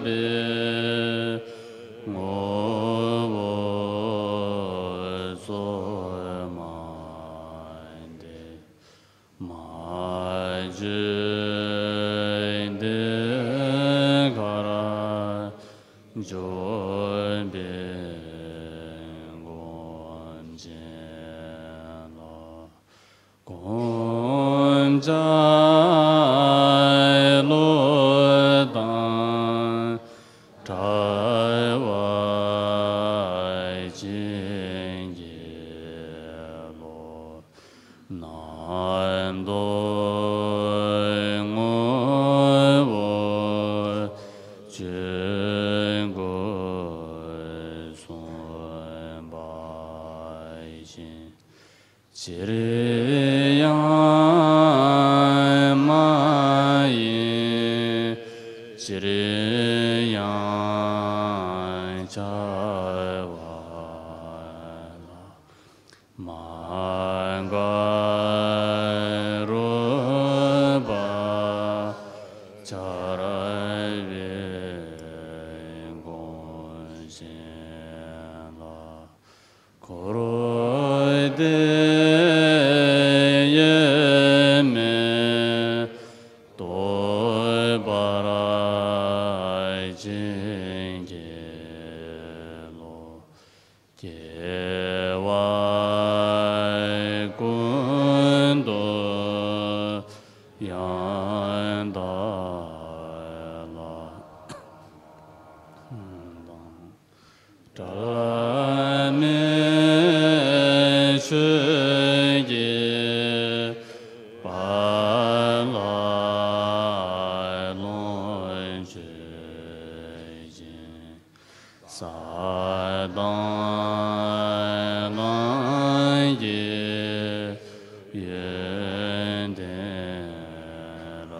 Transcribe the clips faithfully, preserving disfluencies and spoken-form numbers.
པའི་ངོ་བོ་སོ་མ་འདི། མ་བཅོས་འདི་ཁར་འབྱོར་པའི་སྒོམ་ཆེན་ལ། སྒོམ་བྱ་བློ་དང་བྲལ་བ་ཅན་གྱི་བློ། རྣམ་རྟོག་ངོ་བོ་ཆོས་སྐུ་གསུངས་པ་བཞིན། ཇི་ལྟར་ཡང་མ་ཡིན་ཕྱིར་ཡང་འཆར་བ་ལ། མ་འགགས་རོལ་པ་འཆར་བའི་སྒོམ་ཆེན་ལ། འཁོར་འདས་ཡེངས་མེད་རྟོགས་པར་བྱིན་གྱིས་རློབས། སྐྱེ་བ་ཀུན་ཏུ་ཡང་དག་ལ། བྲལ་མེད་ཆོས་ཀྱི་དཔལ་ལ་ལོངས་སྤྱོད་ཅིང་། ས་དང་ལམ་གྱི་ཡོན་ཏན་རབ་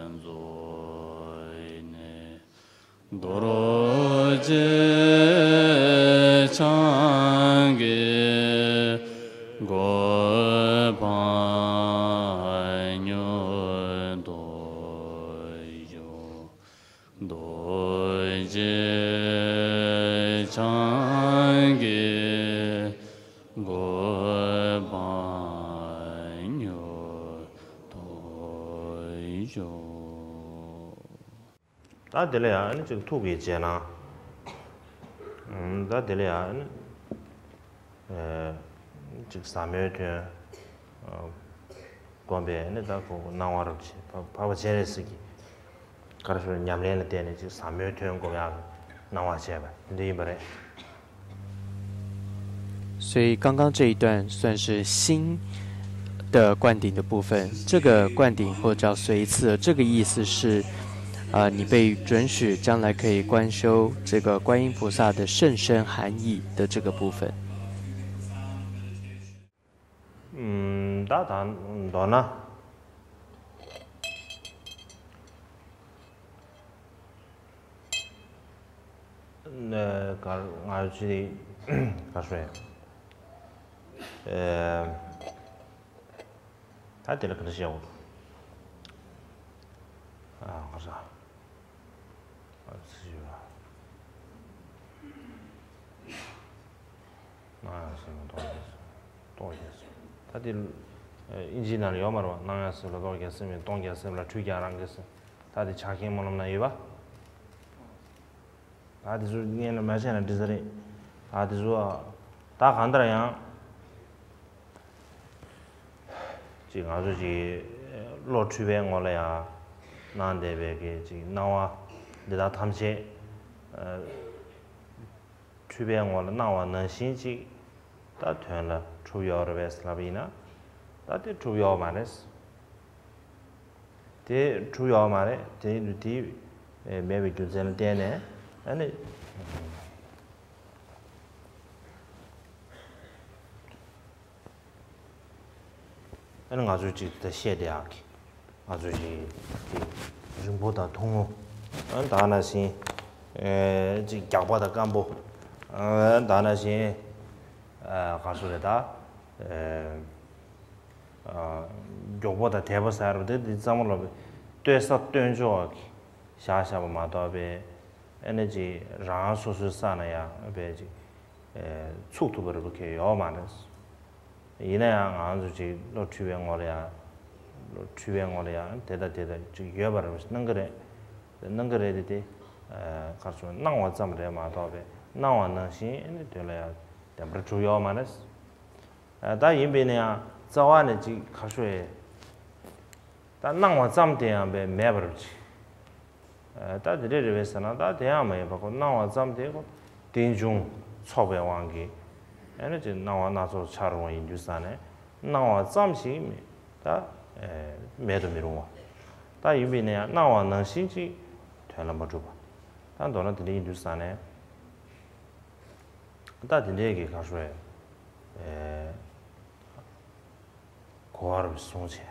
རྫོགས་ནས། རྡོ་རྗེ་འཆང་གི་གོ་འཕང་མྱུར་ཐོབ་ཤོག། རྡོ་རྗེ་འཆང་གི་གོ་འཕང་མྱུར་ཐོབ་ཤོག། ད་དེ་ལ་ཡང་ཨ་ནི་ཅིག་ཐུགས་ཀྱི་རྗེས་གནང་། ཨམ། ད་དེ་ལ་ཡང་ཨ་ནི། ཨེ། ཅིག་ཟབ་མོའི་དོན། ཨ། བསྒོམ་པའི་ཨ་ནི་ད་ཁོ་སྣང་བ་རབ་ཆེ་བ་འཕགས་པ་སྤྱན་རས་གཟིགས་ཀྱི་ག་རེ་ཞུ་ཉམས་ལེན་ལ་བརྟེན་ནས་ཅིག་ཟབ་མོའི་དོན་སྒོམ་ཡག་གི་སྣང་བ་བྱས་པ་དེ་འདྲ་ཡིན་པ་རེད། 所以刚刚这一段算是心的灌顶的部分。这个灌顶或叫随次，这个意思是，啊，你被准许将来可以观修这个观音菩萨的甚深含义的这个部分。 ད་ད་མདོར་ན། ནས་གར་ང་ཚོས་ག་རེ་ཞུ་ཡ། ཨེ། ད་དེ་ལ་ག་འདྲ་བཤད་དགོས། ཨ། ག་རེ་ཟ། ཨ། ཚིག་ཞུ་བ། སྣང་ཡང་སེམས་ལ་རྟོག་གེ་སེམས། རྟོག་གེ་སེམས། ད་དེ་ཨིན་ཇིའི་ནང་ལ་ཡོད་མ་རེད་པ། སྣང་ཡང་སེམས་ལ་རྟོག་གེ་སེམས་མེད། རྟོག་གེ་སེམས་ལ་འཁྲུལ་ཀྱང་རང་གི་སེམས། ད་དེ་ཕྱག་རྒྱའི་སྨོན་ལམ་ན་ཡོད་པ། ད་དེ་ཚོ་སྔོན་ལ་མ་བཤད་ན་འགྲིག་ས་རེད། ད་དེ་ཚོ་ད་གང་ལྟར་ཡང་། ཅིག་ང་ཚོ་ཅིག་བློ་འཁྲུལ་པའི་ངོ་ལ་ཡང་སྣང་བསྡད་པའི་གི་ཅིག་སྣང་བ་འདི་དག་ཐམས་ཅད། འཁྲུལ་པའི་ངོ་ལ་སྣང་བ་ནང་བཞིན་ཅིག་ད་དོན་ལ་གྲུབ་ཡོད་རེད་པས་ལབ་ཡིན་ན། ད་དེ་གྲུབ་ཡོད་མ་རེད། དེ་གྲུབ་ཡོད་མ་རེད། དེ་དེ་མེད་པའི་རྒྱུ་མཚན་ལ་བརྟེན་ནས་ཨ་ནི། ཨ་ནི་ང་ཚོས་ཅིག་ད་བཤད་བསྡད་ཡག་གི། ང་ཚོས་ཅིག་ཅིག་རིང་པོ་དང་ཐུང་ངུ། ཨ། ད་ནང་བཞིན། ཨེ། ཅིག་རྒྱགས་པ་དང་སྐམ་པོ། ཨ། ད་ནང་བཞིན། ཨ། ག་རེ་ཟེར་དགོས་རེད་ད། ཨེ། ཨ། མགྱོགས་པོ་དང་དལ་པོ་ཟེར་བ་དེ་འདི་ཚང་མ་ལ་ལྟོས་ས་ལྟོས་འཇོག་གི། བཞག་བཞག་པ་མ་གཏོགས་པའི་ཨ་ནི་ཅིག་རང་སོ་སོའི་ས་ན་ཡང་དཔེ་ཅིག་ཚུགས་ཐུབ་པ་རེད་པ་གལ་ཡོད་མ་རེད། ཡིན་ན་ཡང་ང་ཚོ་ཅིག་བློ་འཁྲུལ་བའི་ངོ་ལ་ཡང་། བློ་འཁྲུལ་བའི་ངོ་ལ་ཡང་དེ་དང་དེ་དང་ཅིག་ཡོད་པ་རེད་པ་སྣང་གི་རེད། སྣང་གི་རེད་དེ་དེ། ག་རེ་ཟེར་སྣང་བ་ཙམ་རེད་མ་གཏོགས་པའི་སྣང་བ་ནང་བཞིན་ཨ་ནི་དོན་ལ་ཡང་བདེན་པར་གྲུབ་ཡོད་མ་རེད། ད་ཡིན་པས་ན་ཡང་རྩ་བ་ནས་ཅིག་ག་རེ་ཟེར། ད་སྣང་བ་ཙམ་དེ་ཡང་བས་མེད་པར་ཅིག་ད་དེ་འདྲས་རེད་པས་ཟེར་ན་ད་དེ་ཡང་མ་ཡིན་པ་ཁོ་སྣང་བ་ཙམ་དེ་ཁོ་རྟེན་འབྱུང་ཚོགས་པའི་དབང་གིས་ཨ་ནི་ཅིག་སྣང་བ་སྣ་ཚོགས་འཆར་འོང་ཡིན་དུས་ཙང་ནས་སྣང་བ་ཙམ་ཞིག་མེད་ད་མེད་དུ་མི་རུང་བ། ད་ཡིན་པས་ན་ཡང་སྣང་བ་ནང་བཞིན་ཅིག་དོན་ལ་མ་གྲུབ་པ། ད་མདོར་ན་དེ་འདྲ་ཡིན་དུས་ཙང་ནས། ད་དེ་འདྲའི་གི་ག་རེ་ཟེར། གོ་བར་བཟུང་བྱས།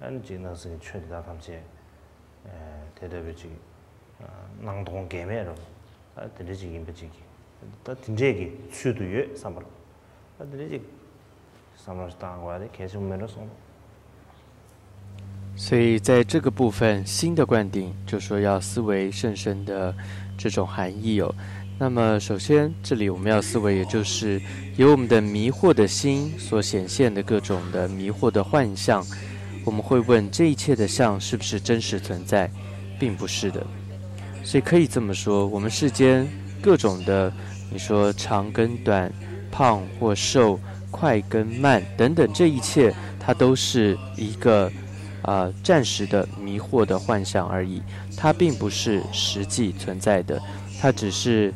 ཨ་ནི་ཅིག་སྣང་སྲིད་ཀྱི་ཆོས་འདི་དག་ཐམས་ཅད་དེ་ལྟ་བུའི་ཅིག་སྣང་སྟོང་འགལ་མེད་རེད། ད་དེ་འདྲ་ཅིག་ཡིན་པ་ཅིག་གིས་ད་དེ་འདྲའི་གི་ཚུལ་དུ་ཡོད་བསམ་པར། ད་དེ་འདྲའི་ཅིག་བསམ་བློ་ཞིག་བཏང་དགོས་པ་དེ་གལ་ཆེན་པོ་མེད་འགྲོ་གསུངས། 所以在这个部分，新的灌顶就说要思维甚深的这种含义哦。那么，首先这里我们要思维，也就是由我们的迷惑的心所显现的各种的迷惑的幻象，我们会问这一切的相是不是真实存在？并不是的。所以可以这么说，我们世间各种的，你说长跟短、胖或瘦、快跟慢等等，这一切它都是一个啊、暂时的迷惑的幻象而已，它并不是实际存在的，它只是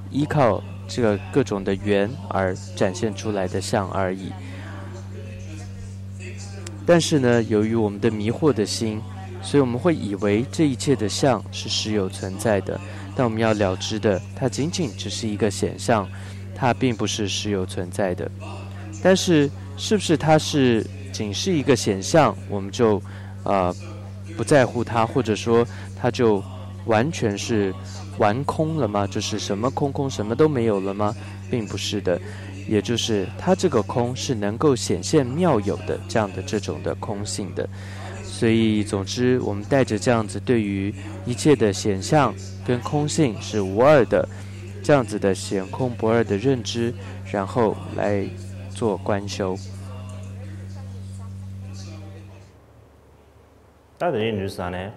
依靠这个各种的缘而展现出来的相而已。但是呢，由于我们的迷惑的心，所以我们会以为这一切的相是实有存在的。但我们要了知的，它仅仅只是一个显象，它并不是实有存在的。但是，是不是它是仅是一个显象，我们就呃不在乎它，或者说它就完全是完空了吗？就是什么空空什么都没有了吗？并不是的，也就是它这个空是能够显现妙有的这样的这种的空性的。所以，总之，我们带着这样子对于一切的显象跟空性是无二的这样子的显空不二的认知，然后来做观修。 ད་དེ་རིང་ནུས་ས་ནས་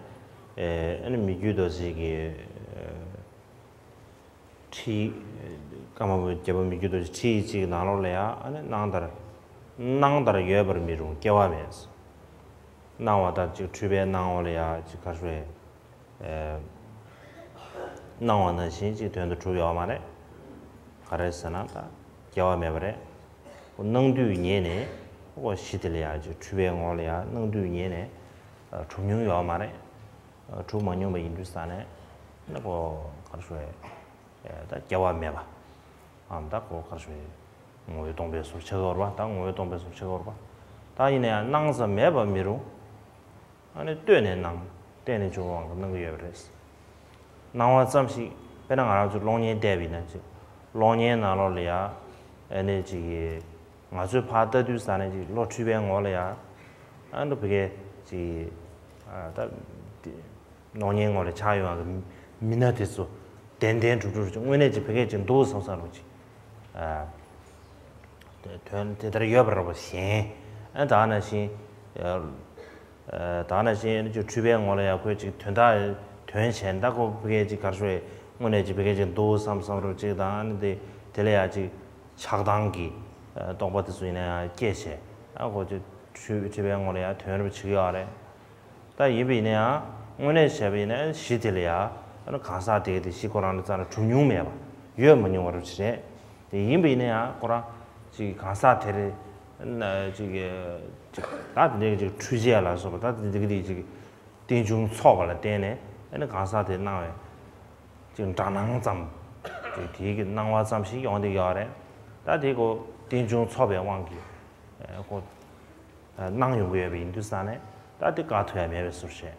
ཨ་ནི་མི་བསྐྱོད་རྡོ་རྗེ་གི་ཁྲིད། ཀརྨ་པ་རྒྱལ་པོ་མི་བསྐྱོད་རྡོ་རྗེ་ཁྲིད་ཅིག་ནང་ལོགས་ལ་ཡང་ཨ་ནི་སྣང་མཐར། སྣང་མཐར་ཡོད་པར་མི་རུང་སྐྱེ་བ་མེད། སྣང་བ་དང་ཅིག་འཁྲུལ་པའི་སྣང་བ་ལ་ཡང་ཅིག་ག་རེ་ཟེར། སྣང་བ་ནང་བཞིན་ཅིག་དོན་དུ་གྲུབ་ཡོད་མ་རེད། ག་རེ་ཟེར་ན་ད་སྐྱེ་བ་མེད་པ་རེད། སྣང་དུས་ཉིད་ནས་གཞི་དེ་ལ་ཡང་ཅིག་འཁྲུལ་པའི་ངོ་ལ་ཡང་སྣང་དུས་ཉིད་ནས་གྲུབ་མྱོང་ཡོད་མ་རེད། གྲུབ་མ་མྱོང་པ་ཡིན་དུས་ཙང་ནས་ནི་གོ་ག་རེ་ཟེར། ད་སྐྱེ་བ་མེད་པ། ཨམ་ད་གོ་ག་རེ་ཟེར། ངོ་བོས་སྟོང་པའི་ཟུར་ཆ་ག་བར་བ་ད་ངོ་བོས་སྟོང་པའི་ཟུར་ཆ་ག་བར་བ། ད་ཡིན་ན་ཡང་སྣང་ཙམ་མེད་པར་མི་རུང་། ཨ་ནི་ལྟོས་ནས་སྣང་། བརྟེན་ནས་བྱུང་བའང་སྣང་གི་ཡོད་པ་རེད། སྣང་བ་ཙམ་ཞིག་དཔེར་ན་ང་རང་ཚོ་གློག་བརྙན་བལྟས་པ་ཡིན་ན་ཅིག་གློག་བརྙན་ནང་ལོགས་ལ་ཡ། ཨ་ནི་ཅིག་གིས་ང་ཚོས་ཕར་ལྟ་དུས་ཙ་ནས་ཅིག་བློ་འཁྲུལ་པའི་ངོ་ལ་ཡ། ཨ་ནི་བི་གས་ཅིག་ཨ་ད་དེ་གློག་བརྙན་ངོ་ལ་ཆགས་ཡོང་བ་གི་མི་སྣ་དེ་ཚོ་བདེན་བདེན་གྲུབ་གྲུབ་ཅིག་དངོས་གནས་ཅིག་བི་གས་ཅིག་འདུག་བསམ་བསམ་རུ་ཅིག་ཨ། དོན་དེ་ལྟར་ཡོད་པར་རོ་ཞེན། ཨ་ད་ནང་བཞིན། ད་ནང་བཞིན་ཅིག་འཁྲུལ་པའི་ངོ་ལ་ཡང་ཁོས་ཅིག་དོན་དག་དོན་བྱས་ད་ཁོ་བི་གས་ཅིག་གར་ཤོར་བའི་དངོས་གནས་ཅིག་བི་གས་ཅིག་འདུག་བསམ་བསམ་རུ་ཅིག་དང་ཨ་ནི་དེ་དེ་ལ་ཡང་ཅིག་ཆགས་སྡང་གི་རྟོག་པ་དེ་ཚོ་ཡིན་ན་ཡང་སྐྱེས་བྱས་ཨ་ཁོ་ཅིག་འཁྲུལ་འཁྲུལ་པའི་ངོ་ལ་ཡང་དོན་རུ་བྱེད་ཀྱི་ཡོད་རེད། ད་ཡིན་པ་ཡིན་ན་ཡང་དངོས་གནས་བྱས་པ་ཡིན་ན་གཞི་དེ་ལ་ཡང་གང་ཟག་དེ་ག་དེ་གཞི་ཁོ་རང་ལ་རྩ་ནས་གྲུབ་མྱོང་མེད་པ་ཡོད་མ་མྱོང་བ་རུ་ཅི་རེད། དེ་ཡིན་པ་ཡིན་ན་ཡང་ཁོ་རང་ཅིག་གང་ཟག་དེ་རེད་ཅིག་ཅིག་ད་དེ་འདྲའི་ཅིག་འཁྲུལ་བྱེད་ལ་སོགས་པ་ད་དེ་འདྲ་གི་ཅིག་རྟེན་འབྱུང་ཚོགས་པ་ལ་བརྟེན་ནས་ཨ་ནི་གང་ཟག་དེ་སྣང་བའི་ཅིག་འདྲ་སྣང་ཙམ་ཅིག་དེའི་གི་སྣང་བ་ཙམ་ཞིག་ཡོང་བསྡད་ཡོད་རེད། ད་དེ་ཁོ་རྟེན་འབྱུང་ཚོགས་པའི་དབང་གིས་ཁོ། སྣང་ཡོང་གི་ཡོད་པ་ཡིན་དུས་ཙང་ནས་ད་དེ་བཀག་ཐུབ་ཡ་མེད་པའི་བཟོ་བྱས།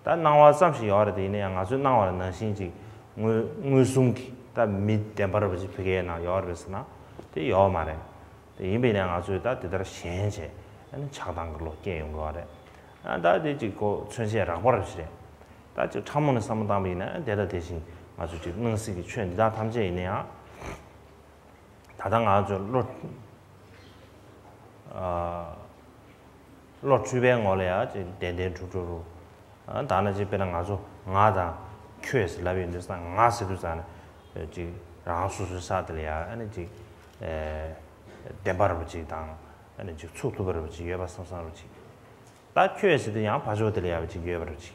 ད་སྣང་བ་ཙམ་ཞིག་ཡོད་རེད་དེ་ཡིན་ན་ཡང་ང་ཚོའི་སྣང་བ་ལ་ནང་བཞིན་ཅིག་མངོན་མངོན་སུམ་གྱི་ད་མི་བདེན་པ་རེད་པ་ཅིག་ཕ་གིའི་ནང་ཡོད་རེད་པས་ཟེར་ན་དེ་ཡོད་མ་རེད། དེ་ཡིན་པས་ན་ང་ཚོས་ད་དེ་ལྟར་ཞེན་བྱས་ཨ་ནི་ཆགས་སྡང་གི་བློ་སྐྱེ་ཡོང་གི་ཡོད་རེད། ཨ་ད་དེ་ཅིག་གོ་མཚོན་བྱེད་རགས་པ་རེད་པ་ཅིག་རེད། ད་ཅིག་ཕྲ་མོ་ནས་བསམ་བློ་བཏང་པ་ཡིན་ན་དེ་དང་དེ་བཞིན་ང་ཚོ་ཅིག་སྣང་སྲིད་ཀྱི་ཆོས་འདི་དག་ཐམས་ཅད་ཡིན་ན་ཡང་། ད་ལྟ་ང་ཚོ་བློ་ཨ་བློ་འཁྲུལ་པའི་ངོ་ལ་ཡང་ཅིག་བདེན་བདེན་གྲུབ་གྲུབ་རུ། ཨ་ད་ནི་ཅིག་དཔེར་ན་ང་ཚོ་ང་དང་ཁྱོད་ཟེར་ལབ་ཡོང་དུས་ཙང་ང་ཟེར་དུས་ཙང་ནས་ཅིག་རང་སོ་སོའི་ས་དེ་ལ་ཡང་ཨ་ནི་ཅིག་ཨེ་བདེན་པ་རུ་ཅིག་དང་ཨ་ནི་ཅིག་ཚུགས་ཐུབ་པ་རུ་ཅིག་ཡོད་པ་བསམ་བསམ་རུ་ཅིག་ད་ཁྱོད་ཟེར་དུས་ཡང་ཕར་ཕྱོགས་དེ་ལ་ཡང་ཅིག་ཡོད་པ་རུ་ཅིག་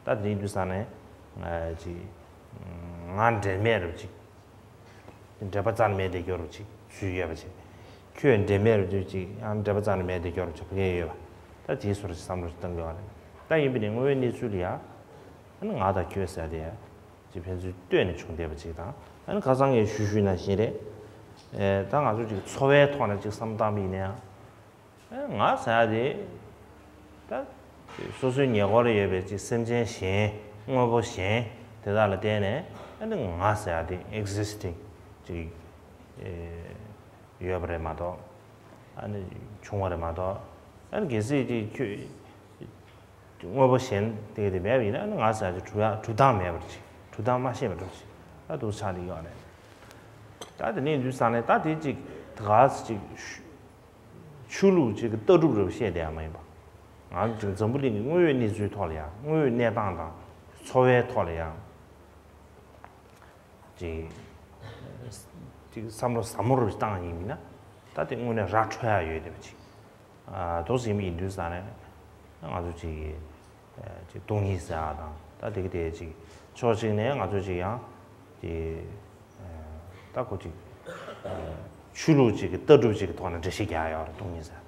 ད་དེ་ཡིན་དུས་ཙང་ནས་ཨ་ཅིག་ང་འབྲེལ་མེད་རུ་ཅིག་འབྲེལ་པ་རྩ་ནས་མེད་བསྡད་རྒྱུ་རུ་ཅིག་ཚུལ་ཡོད་པ་ཅིག་ཁྱོད་འབྲེལ་མེད་རུ་ཅིག་ཅིག་ཡང་འབྲེལ་པ་རྩ་ནས་མེད་བསྡད་རྒྱུ་རུ་ཅིག་ཕ་གི་ཡོད་པ། ད་དེའི་བཟོ་འདྲ་ཅིག་བསམ་བློ་ཞིག་བཏང་དགོས་པ་རེད། ད་ཡིན་པ་ནི་དངོས་ཡོད་གནས་ཚུལ་ལ་ཡང་ཨ་ནི་ང་དང་ཁྱོད་ཟེར་དེ་ཅིག་ཕན་ཚུན་ལྟོས་ནས་བྱུང་བསྡད་པ་ཅིག་དང་ཨ་ནི་ཁ་སང་ངས་ཞུས་ཞུས་ནང་བཞིན་རེད། ཨེ་ད་ང་ཚོ་ཅིག་འཚོ་བའི་ཐོག་ནས་ཅིག་བསམ་བློ་བཏང་པ་ཡིན་ན་ཡང་ཨ་ང་ཟེར་ཡ་དེ་ད་སོ་སོའི་ཉེ་འཁོར་ལ་ཡོད་པའི་ཅིག་སེམས་ཅན་གཞན་དངོས་པོ་གཞན་དེ་དག་ལ་བརྟེན་ནས་ཨ་ནི་ང་ཟེར་ཡ་དེ་ཨེག་སི་སི་ཊིང་ཅིག་ཨེ་ཡོད་པ་རེད་མ་གཏོགས་ཨ་ནི་བྱུང་བ་རེད་མ་གཏོགས་ཨ་ནི་གལ་སྲིད་ཅིག་ཁྱོད་དངོས་པོ་གཞན་དེ་དེ་མེད་པ་ཡིན་ན་ཨ་ནི་ང་ཟེར་ཡ་ཅིག་གྲུབ་ཡ་གྲུབ་སྟངས་མེད་པ་རེད། ཅིག་གྲུབ་སྟངས་མ་ཤེས་པ་འདྲ་ཅིག་ཨ་འདུག་ཆགས་ནས་ཡོད་རེད། ད་དེ་ནས་འདུག་ས་ནས་ད་དེ་ཅིག་ད་ག་ཟེ་ཅིག་ཆོས་ལུགས་ཅིག་གི་ལྟ་གྲུབ་རེ་བཤད་བསྡད་ཡ་མ་ཡིན་པ། ང་ཚོ་ཅིག་འཛམ་བུ་གླིང་གི་དངོས་ཡོད་གནས་ཚུལ་ཐོག་ལ་ཡང་དངོས་ཡོད་གནས་སྟངས་དང་འཚོ་བའི་ཐོག་ལ་ཡང་ཅིག་ཅིག་བསམ་བློ་ཟབ་མོ་རེ་བཏང་ཡིན་མིན་ན་ད་དེ་དངོས་གནས་ར་འཕྲོད་ཡ་ཡོད་བསྡད་པ་ཅིག་ཨ་དོ་ཟིན་པ་ཡིན་དུས་ས་ནས་ང་ཚོ་ཅིག་ཅིག་སྟོང་ཉིད་ཟེར་ཡ་དང་ད་དེ་གི་དེ་ཅིག་ཕྱོགས་གཅིག་ནས་ང་ཚོ་ཅིག་ཡང་ཅིག་ད་ཁོ་ཅིག་ཆོས་ལུགས་ཅིག་གི་ལྟ་གྲུབ་ཅིག་གི་ཐོག་ནས་འགྲེལ་བཤད་རྒྱག་ཡ་ཡོད་རེད། སྟོང་ཉིད་ཟེར་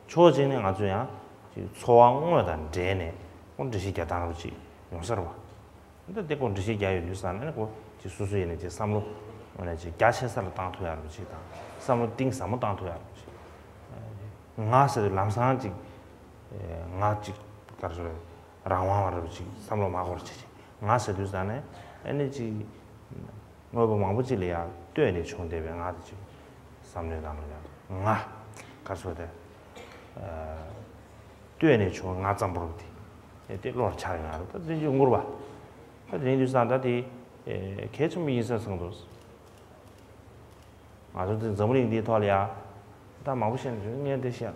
ཕྱོགས་གཅིག་ནས་ང་ཚོ་ཡང་ཅིག་འཚོ་བ་དངོས་དང་འབྲེལ་ནས་ཁོ་འགྲེལ་བཤད་རྒྱག་སྟངས་རུ་ཅིག་ཡོང་ས་རེད་བ། འདི་དེ་ཁོ་འགྲེལ་བཤད་རྒྱག་ཡོད་དུས་ཙང་ནས་ཁོ་ཅིག་སོ་སོ་ཡིན་ན་ཅིག་བསམ་བློ་ངོས་ནས་ཅིག་རྒྱ་ཆེ་ས་ལ་བཏང་ཐུབ་ཡ་རུ་ཅིག་དང་བསམ་བློ་གཏིང་ཟབ་མོ་བཏང་ཐུབ་ཡ་རུ་ཅིག་ང་ཟེར་དུས་ལམ་སང་ཅིག་ང་ཅིག་ག་རེ་ཟེར་རང་དབང་བ་རུ་ཅིག་བསམ་བློ་མ་འཁོར་ཅིག་ཅིག་ང་ཟེར་དུས་ཙང་ནས་ཨ་ནི་ཅིག་དངོས་པོ་མང་པོ་ཅིག་ལ་ཡང་ལྟོས་ནས་བྱུང་བསྡད་པའི་ང་དེ་ཅིག་བསམ་བློའི་ནང་ལ་ཡང་ང་ག་རེ་ཟེར་དེ་ལྟོས་ནས་བྱུང་བའི་ང་ཙམ་པོ་རུ་དེ་དེ་བློར་འཆར་ཡོང་ཡ་རུ་ད་བཙན་བྱོལ་ངུར་བ། ད་དེ་རིང་དུས་སང་ད་དེ་གལ་ཆེན་པོ་ཡིན་ས་སོང་འདུག་ང་ཚོ་འཛམ་བུ་གླིང་འདིའི་ཐོག་ལ་ཡ་ད་མང་པོ་བཤད་ན་ངས་འདི་བཤད།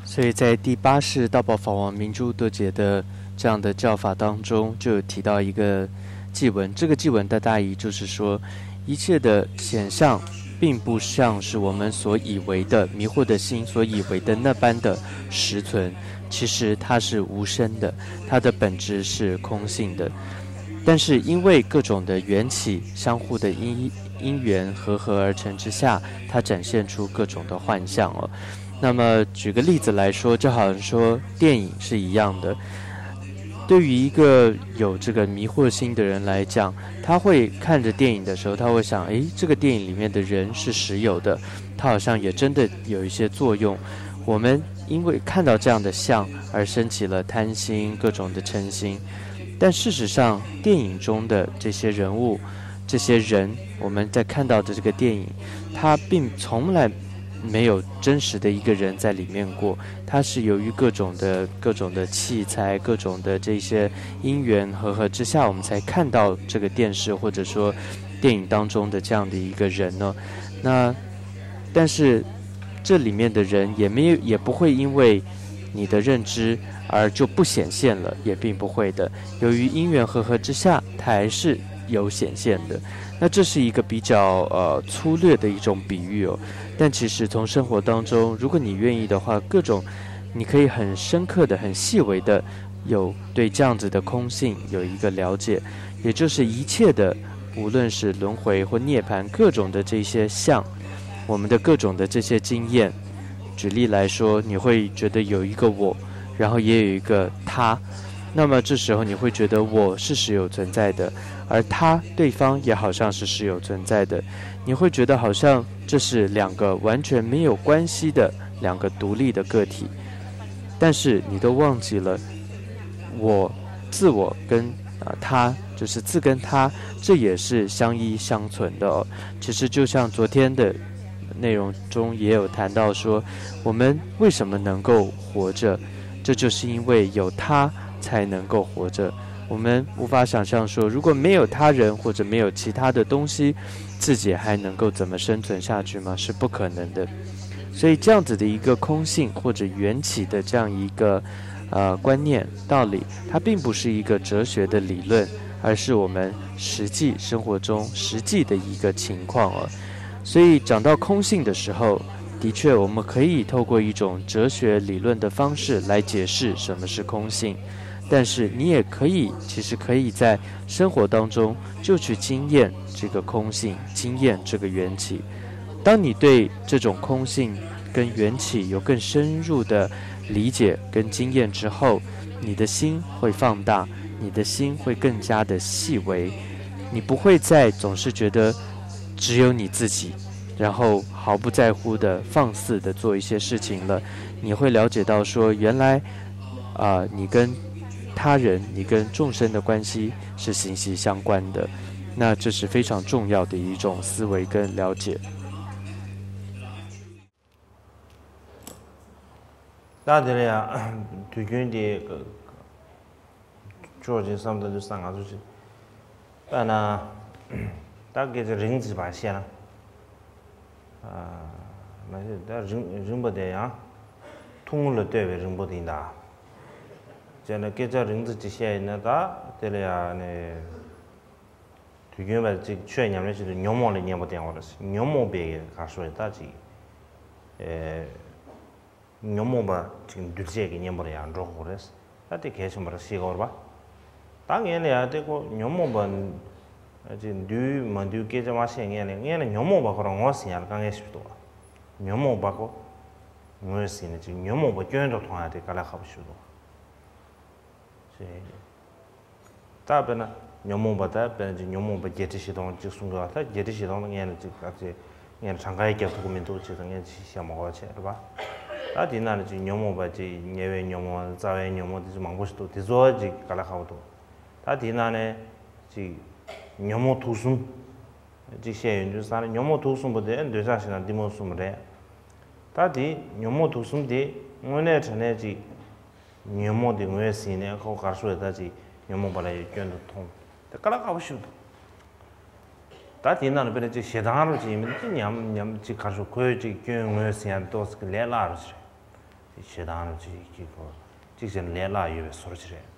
所以在第八世大宝法王明珠多杰的这样的教法当中，就有提到一个偈文。这个偈文的大意就是说，一切的显象并不像是我们所以为的迷惑的心所以为的那般的实存，其实它是无声的，它的本质是空性的。但是因为各种的缘起相互的因因缘和合而成之下，它展现出各种的幻象哦。那么举个例子来说，就好像说电影是一样的。对于一个有这个迷惑心的人来讲，他会看着电影的时候，他会想：“诶，这个电影里面的人是实有的，他好像也真的有一些作用。”我们因为看到这样的像而升起了贪心、各种的嗔心。但事实上，电影中的这些人物、这些人，我们在看到的这个电影，它并从来没有真实的一个人在里面过。它是由于各种的各种的器材、各种的这些因缘和合之下，我们才看到这个电视或者说电影当中的这样的一个人呢。那但是这里面的人也没有也不会因为你的认知而就不显现了，也并不会的。由于因缘和合之下，它还是有显现的。那这是一个比较呃粗略的一种比喻哦，但其实从生活当中，如果你愿意的话，各种你可以很深刻的、很细微的有对这样子的空性有一个了解，也就是一切的，无论是轮回或涅槃，各种的这些相，我们的各种的这些经验。举例来说，你会觉得有一个我，然后也有一个他，那么这时候你会觉得我是实有存在的，而他对方也好像是实有存在的，你会觉得好像这是两个完全没有关系的两个独立的个体，但是你都忘记了我、自我跟啊他，就是自跟他，这也是相依相存的哦。其实就像昨天的内容中也有谈到说，我们为什么能够活着，这就是因为有他才能够活着。我们无法想象说，如果没有他人或者没有其他的东西，自己还能够怎么生存下去吗？是不可能的。所以，这样子的一个空性或者缘起的这样一个呃观念道理，它并不是一个哲学的理论，而是我们实际生活中实际的一个情况哦。所以，讲到空性的时候，的确，我们可以透过一种哲学理论的方式来解释什么是空性，但是你也可以，其实可以在生活当中就去经验这个空性，经验这个缘起。当你对这种空性跟缘起有更深入的理解跟经验之后，你的心会放大，你的心会更加的细微，你不会再总是觉得只有你自己，然后毫不在乎的放肆的做一些事情了。你会了解到说，原来，啊、你跟他人，你跟众生的关系是息息相关的。那这是非常重要的一种思维跟了解。ད་དེ་ལ་ཡང་དུས་རྒྱུན་དེ་ཅོག་ཅིག་བསམ་བློ་འདི་སང་ང་ཚོ་ཅིག་ད་ན་ད་སྐད་ཆ་རིང་ཙམ་བ་བཤད་ན་མ་གཞི་ད་རིང་རིང་པོ་དེ་ཡང་ཐུང་ངུ་ལ་ལྟོས་པའི་རིང་པོ་དེ་ཡིན་ད། བྱས་ན་སྐད་ཆ་རིང་ཙམ་ཅིག་བཤད་ཡིན་ན་ད་དེ་ལ་ཡང་ནས། དུས་རྒྱུན་པ་ཅིག་ཆོས་ཉམས་ལེན་བྱེད་དུས་ཉོན་མོངས་ལ་གཉེན་པོ་བསྟེན་དགོས་རེད། ཉོན་མོངས་པའི་ག་ཤོད་ད་ཅིག་ཨེ། ཉོན་མོངས་པ་ཅིག་འདུལ་བྱེད་ཀྱི་གཉེན་པོ་ལ་ཡང་འགྲོ་དགོས་རེད། ད་དེ་གལ་ཆེན་པོ་རེད་ཤེས་དགོས་རེད་པ། ད་ངས་ལ་ཡང་དེ་ཁོ་ཉོན་མོངས་པ་ཅིག་འདུལ་མ་འདུལ་སྐད་ཆ་མ་བཤད་ངས་ལ་ངས་ལ་ཉོན་མོངས་པ་ཁོ་རང་ངོས་ཟིན་ཡ་ལ་དཀའ་ངལ་ཞིག་འདུག་ཉོན་མོངས་པ་ཁོ་ངོས་ཟིན་ནས་ཅིག་ཉོན་མོངས་པ་སྐྱོན་དུ་མཐོང་ཡ་དེ་དཀའ་ལས་ཁག་པོ་ཞིག་འདུག་ཅེས། ད་དཔེར་ན་ཉོན་མོངས་པ་ད་དཔེར་ན་ཅིག་ཉོན་མོངས་པ་བརྒྱད་ཁྲི་བཞི་སྟོང་ཅིག་གསུང་གི་བ་ད་བརྒྱད་ཁྲི་བཞི་སྟོང་ལ་ངས་ནི་ཅིག་ད་ཅིག་ངས་ནི་གྲངས་ཀ་ཡི་རྒྱབ་ཐུབ་ཀྱི་མི་འདུག་ཅེས་དང་ངས་ཅིག་བཤད་མ་དགོས་པ་བྱས་རེད་པ། ད་དེའི་ནང་ནས་ཅིག་ཉོན་མོངས་པ་ཅིག་ཉེ་བའི་ཉོན་མོངས་རྩ་བའི་ཉོན་མོངས་དེ་ཅིག་མང་པོ་ཞིག་འདུག་དེ་ཚོ་ཅིག་དཀའ་ལས་ཁག་པོ་འདུག་ད་དེའི་ནང་ནས་ཅིག་ཉོན་མོངས་དུག་གསུམ་ཅིག་བཤད་ཡོང་དུས་ཙང་ནས་ཉོན་མོངས་དུག་གསུམ་པོ་དེ་འདོད་ཆགས་ཞེ་སྡང་གཏི་མུག་གསུམ་རེད། ད་དེ་ཉོན་མོངས་དུག་གསུམ་དེ་དངོས་གནས་དྲང་གནས་ཅིག་ཉོན་མོངས་དེ་ངོས་ཟིན་ནས་ཁོ་གར་སོ་ཡི་ད་ཅིག་ཉོན་མོངས་པ་ལ་ཡི་སྐྱོན་དུ་མཐོང་དེ་དཀའ་ལས་ཁག་པོ་ཞིག་འདུག་ད་དེའི་ནང་ལ་དཔེར་ན་ཅིག་ཞེ་སྡང་རུ་ཅིག་ཡིན་མིན་ཅིག་ཉམས་ཉམས་ཅིག་གར་སོ་ཁོའི་ཅིག་སྐྱོན་ངོས་ཟིན་ཡ་ཏོག་ཙམ་ལས་སླ་རུ་ཅིག་རེད། ཅིག་ཞེ་སྡང་རུ་ཅིག་ཅིག་ཁོ་ཅིག་བྱས་ནས་ལས་སླ་ཡོད་པའི་བཟོ་འདྲ་ཅིག་རེད།